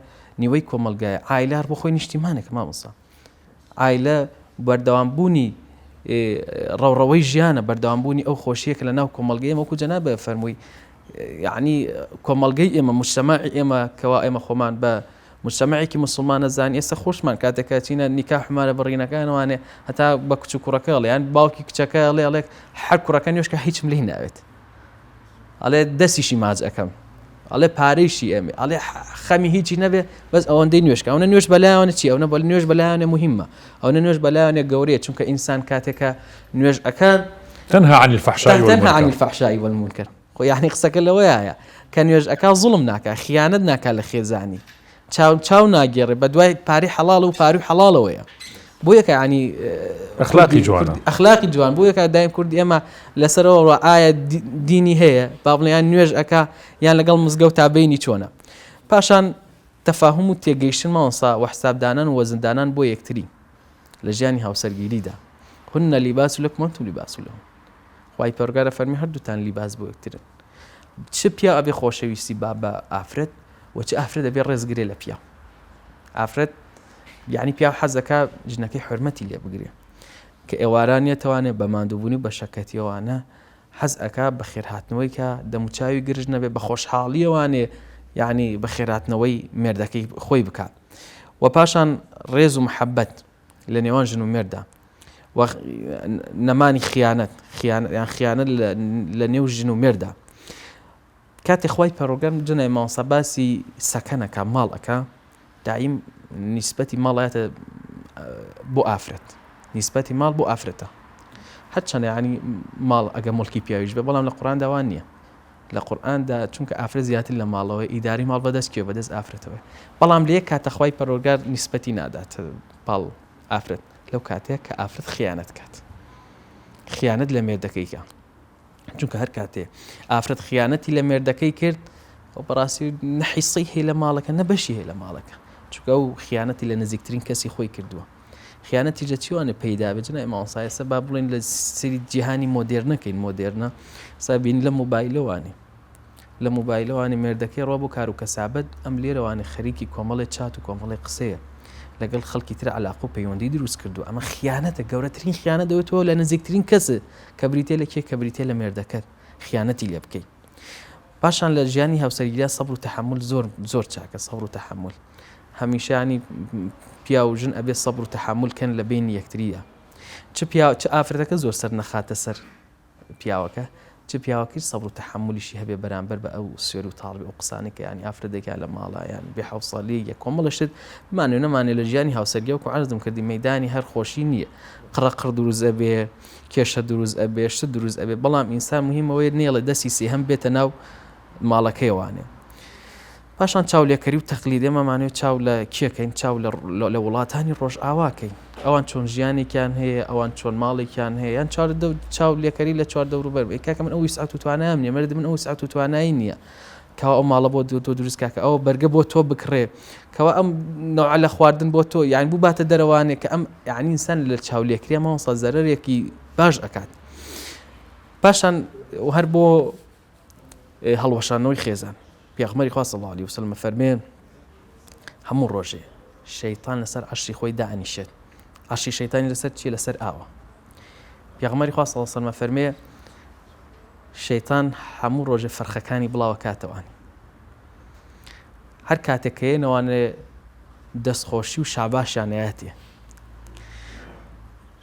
نیوەی کۆمەڵگایە عایلە هەر بۆ خۆی نیشتیمانێکە مامۆستا عایلە بەردەوام بوونی ڕەوڕەوەی ژیانە بەردەوام بوونی ئەو خۆشیە کە لە ناو کۆمەڵگەی ئێمە وەکو جەنابە فەرمووی یعنی کۆمەڵگەی ئێمە مجتەمەعی ئێمە کەوا ئێمە خۆمان بە مجتەمەعێکی موسڵمان ئەزانی ئێستا خۆشمان کاتێک کە ئەچینە نیکاح و مارە بڕینەکانوانێ هەتا بە کچ و کوڕەکە ئەڵێ یان باوکی کچەکە ئەڵێ ئەڵێ هەر کوڕەکە نوێژکە هیچم لێی ناوێت ئەڵێ دەستیشی ماچ ئەەکەم ئەڵێ پارەیشی ئەمێ ئەڵێ خەمی هیچی نەبێ بەس ئەوەندەی نوێشکە ئەوە نوێش بەلایەوە چی ئەوە بە نوێش بەلایەنە مهمە ئەوە نوێش بەلایەنە گەورەیە چونکە ئینسان کاتێکە نوێژ ئەکان تنهى عن الفحشاء تنهى عن الفحشاء والمنكر خۆ یانی قسەکە لەوەیایە کە نوێژ ئەکا زوڵم ناکا خیانەت ناکا لە خێزانی چاو چاو ناگێڕێ بە دوای پارەی حەڵاڵ و پاروی حەڵاڵەوەیە بۆ یەکە ینی ئەخلاقی جوانە ئەخلاقی جوان بۆ یەکە دایم کورد ئێمە لەسەرەوە ئایا دینی هەیە با بڵێ یان نوێژ ئەکا یان لەگەڵ مزگەوت تا بینی چۆنە پاشان تەفاهم و تێگەیشتن مامۆستا و حسابدانان و وەزندانان بۆ یەکتری لە ژیانی هاوسەرگیریدا هن لباس لكم وانتم لباس لهم خوای پەروەردگار ئەفەرموێ هەردووتان لیباس بۆ یەکترن چ پیاو ئەبێ خۆشەویستی با بە ئافرەت و چ ئافرەت ئەبێ ڕێز گرێ لە پیاو ئافرەت یعنی پیاو حەزەکە ژنەکەی حرمەتی لێ بگرێ کە ئێواران نیەتوانێ بە ماندووبوونی و بە شەکەتیەوانە حەز ئەکا بە خێرهاتنەوەی کە دەموچاوی گرژ نەبێ بە خۆشحاڵیەوانێ یعنی بە خێراتنەوەی مێردەکەی خۆی بکات و پاشان ڕێز و محەبەت لە نێوان ژن و مێرددا و نەمانی خیانەت یان خیانەت لە نێو ژن و مێردا کاتێ خوای پەرۆگەر جنای مامۆستا باسی سەکەنەکە ماڵ ئەکا دایم نیسبەتی ماڵایەتە بۆ ئافرەت نیسبەتی ماڵ بۆ ئافرەتە هەرچەندە ینی ماڵ ئەگە مڵکی پیاویش بێ بەڵام لە قورئاندا وان نییە لە قورئاندا چونکە ئافرەت زیاتر لە ماڵەوەی ئیداری ماڵ بەدەست کێ بەدەست ئافرەتەوەی بەڵام لە یەک کاتە خوای پەروەردگار نیسبەتی نادات پاڵ ئافرەت لەو کاتەیە کە ئافرەت خیانەت کات خیانەت لە مێردەکەی کە چونکە هەر کاتێ ئافرەت خیانەتی لە مێردەکەی کرد. ئەو بەڕاستی نە حیسەی هەیە لە ماڵەکە نە بەشی هەیە لە ماڵەکە چونکە ئەو خیانەتی لە نزیکترین کەسی خۆی کردووە خیانەتی لە چیوانێ پەیدا بێت جنای مامۆستا ئێستا با بڵێن لە سری جیهانی مۆدێرنەکەین مۆدێرنە سا بین لە مۆبایلەوانی لە مۆبایلەوانی مێردەکەی ڕۆ بۆ کار و کەسابەت ئەم لێرەوانی خەریکی کۆمەڵی چات و کۆمەڵی قسەیە لەگەڵ خەڵکی تر علاق و پەیوەندی دروست کردو ئەمە خیانەتە گەورەترین خیانەت دەوێتەوە لە نزیکترین کەس کە بریتە لە کێ کە بریتە لە مێردەکەت خیانەتی لێ بکەیت پاشان لە ژیانی هاوسەرگیریا سەبر و تەحەمول زۆر زۆر چاکە سەبر و تەحەمول هەمیشە ینی پیاو و ژن ئەبێ سەبر و تەحەمول کەن لە بینی یەکتریدا چ پیا چ ئافرەتەکە زۆر سەر نەخاتە سەر پیاوەکە چ پیاوەکەی سەبر و تەحەمولیشی هەبێ بەرامبەر بە ئەو سوێر و تاڵبی ئەو قسانەی کە ینی ئافرەتێکیان لە ماڵە یان بێ حەوسەڵی یە کۆمەڵە شت بمانێ نەمانێ لە ژیانی هاوسەرگی وەکو عەرزم کردی مەیدانی هەر خۆشی نییە قڕە قڕ دروست ئەبێ کێشە دروست ئەبێ شت دروست ئەبێ بەڵام ئینسان مهمە ئەوەیە نەیەڵێ دەستی سێهەم بێتە ناو ماڵەکەیوانێ پاشان چاولێکەری و تەقلید ئێمە مانەوێ چاو لە کێکەین چاو لە وڵاتانی ڕۆژئاواکەین ئەوان چۆن ژیانێکیان هەیە ئەوان چۆن ماڵێکیان هەیە یان چاو لێکەری لە چوار دەوروبەر بێ کاکە من ئەو ویسعەت و توانایان نییە مەرد من ئەو ویسعەت و توانایی نییە کەوا ئەو ماڵە بۆ تۆ دروست کا کە ئەوە بەرگە بۆ تۆ بکڕێ کەوا ئەم نەوعە لە خواردن بۆ تۆ یان بوو باتە دەرەوانێ کە ئەم یعنی ئینسان لە چاولێکریا مامۆستا زەرەرێکی باش ئەکات پاشان هەر بۆ هەڵوەشانەوەی خێزان پێغمەری خوا صلی الله علیه وسلم فەرمێ هەموو ڕۆژێ شەیطان لەسەر عەرشی خۆی دائەنیشێت عەرشی شەیطانی لەسەر چیە لەسەر ئاوە پێغمەری خوا صلی الله علیه وسلم فەرمێ شەیتان هەموو ڕۆژێ فەرخەکانی بڵاوەکاتەوانی هەر کاتێک کە یەنەوانێ دەستخۆشی و شاباشیان نایەتێ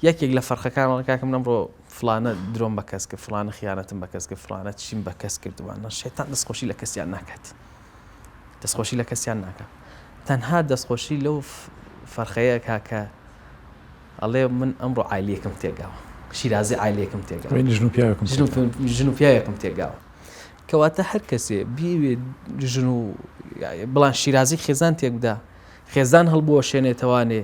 یەکێک لە فەرخەکان کاکەم نەمڕۆ فلانە درۆم بە کەس کرد فلانە خیانەتم بە کەس کرد فلانە چیم بە کەس کردوانە شەیتان دەستخۆشی لە کەسیان ناکات دەستخۆشی لە کەسیان ناکات تەنها دەستخۆشی لەو فەرخەیە کاکە ئەڵێ من ئەمڕۆ عایلەیەکم تێگاوە شیرازەی عایلەیەکم تێگاوە وێنی ژن و پیاوێکم ژن و ژن و پیاوێکم تێگاوە کەواتە هەر کەسێ بیەوێ ژن و بڵان شیرازی خێزان تێک بدا خێزان هەڵبوەشێنێتەوانێ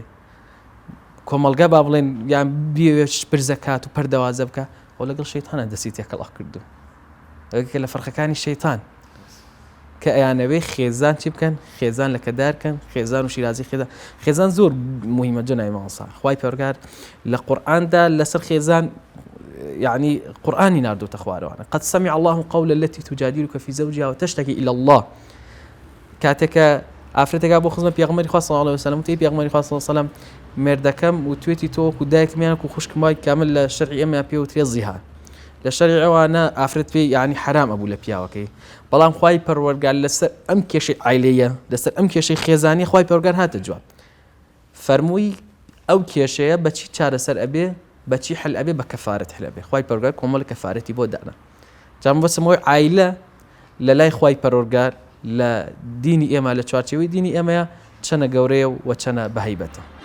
کۆمەڵگا با بڵێن یان بیەوێت پرزە کات و پەردەوازە بکە ئەو لەگەڵ شەیتانە دەستی تێکەڵا کردو ئەوێکە لە فەرخەکانی شەیتان کە ئەیانەوێ خێزان چی بکەن خێزان لەکەدار کەن خێزان و شیرازی خێزان خێزان زۆر مهمە جەنابی مامۆستا خوای پەروەردگار لە قورئاندا لەسەر خێزان یعنی قورئانی ناردوتە خوارەوانە قد سمع الله قول التي تجادلك في زوجها وتشتكي الى الله کاتێکە ئافرەتێکا بۆ خزمە پێغمەری خوا صلی الله علیه وسلم وتی پێغمەری خوا صلی الله علیه وسلم مێردەکەم و توێتی تۆ وەکو دایکم یان وەکو خوشکم وای کامل لە شەرعی ئێمە پێ وترێ زیهار لە شەرعی ئەوانە ئافرەت پێی یعنی حرام ئەبوو لە پیاوەکەی بەڵام خوای پەروەرگار لەسەر ئەم کێشەی عایلەیە لەسەر ئەم کێشەی خێزانی خوای پەروەرگار هاتە جواب فەرمووی ئەو کێشەیە بەچی چارەسەر ئەبێ بەچی حل ئەبێ بە کەفارەت حل ئەبێ خوای پەروەرگار کۆمەڵی کەفارەتی بۆ دانا جا مەبەستم ئەوەی عایلە لە لای خوای پەروەرگار لە دینی ئێمە لە چوارچێوەی دینی ئێمەیە چەنە گەورەیە و چەنە بەهەیبەتە.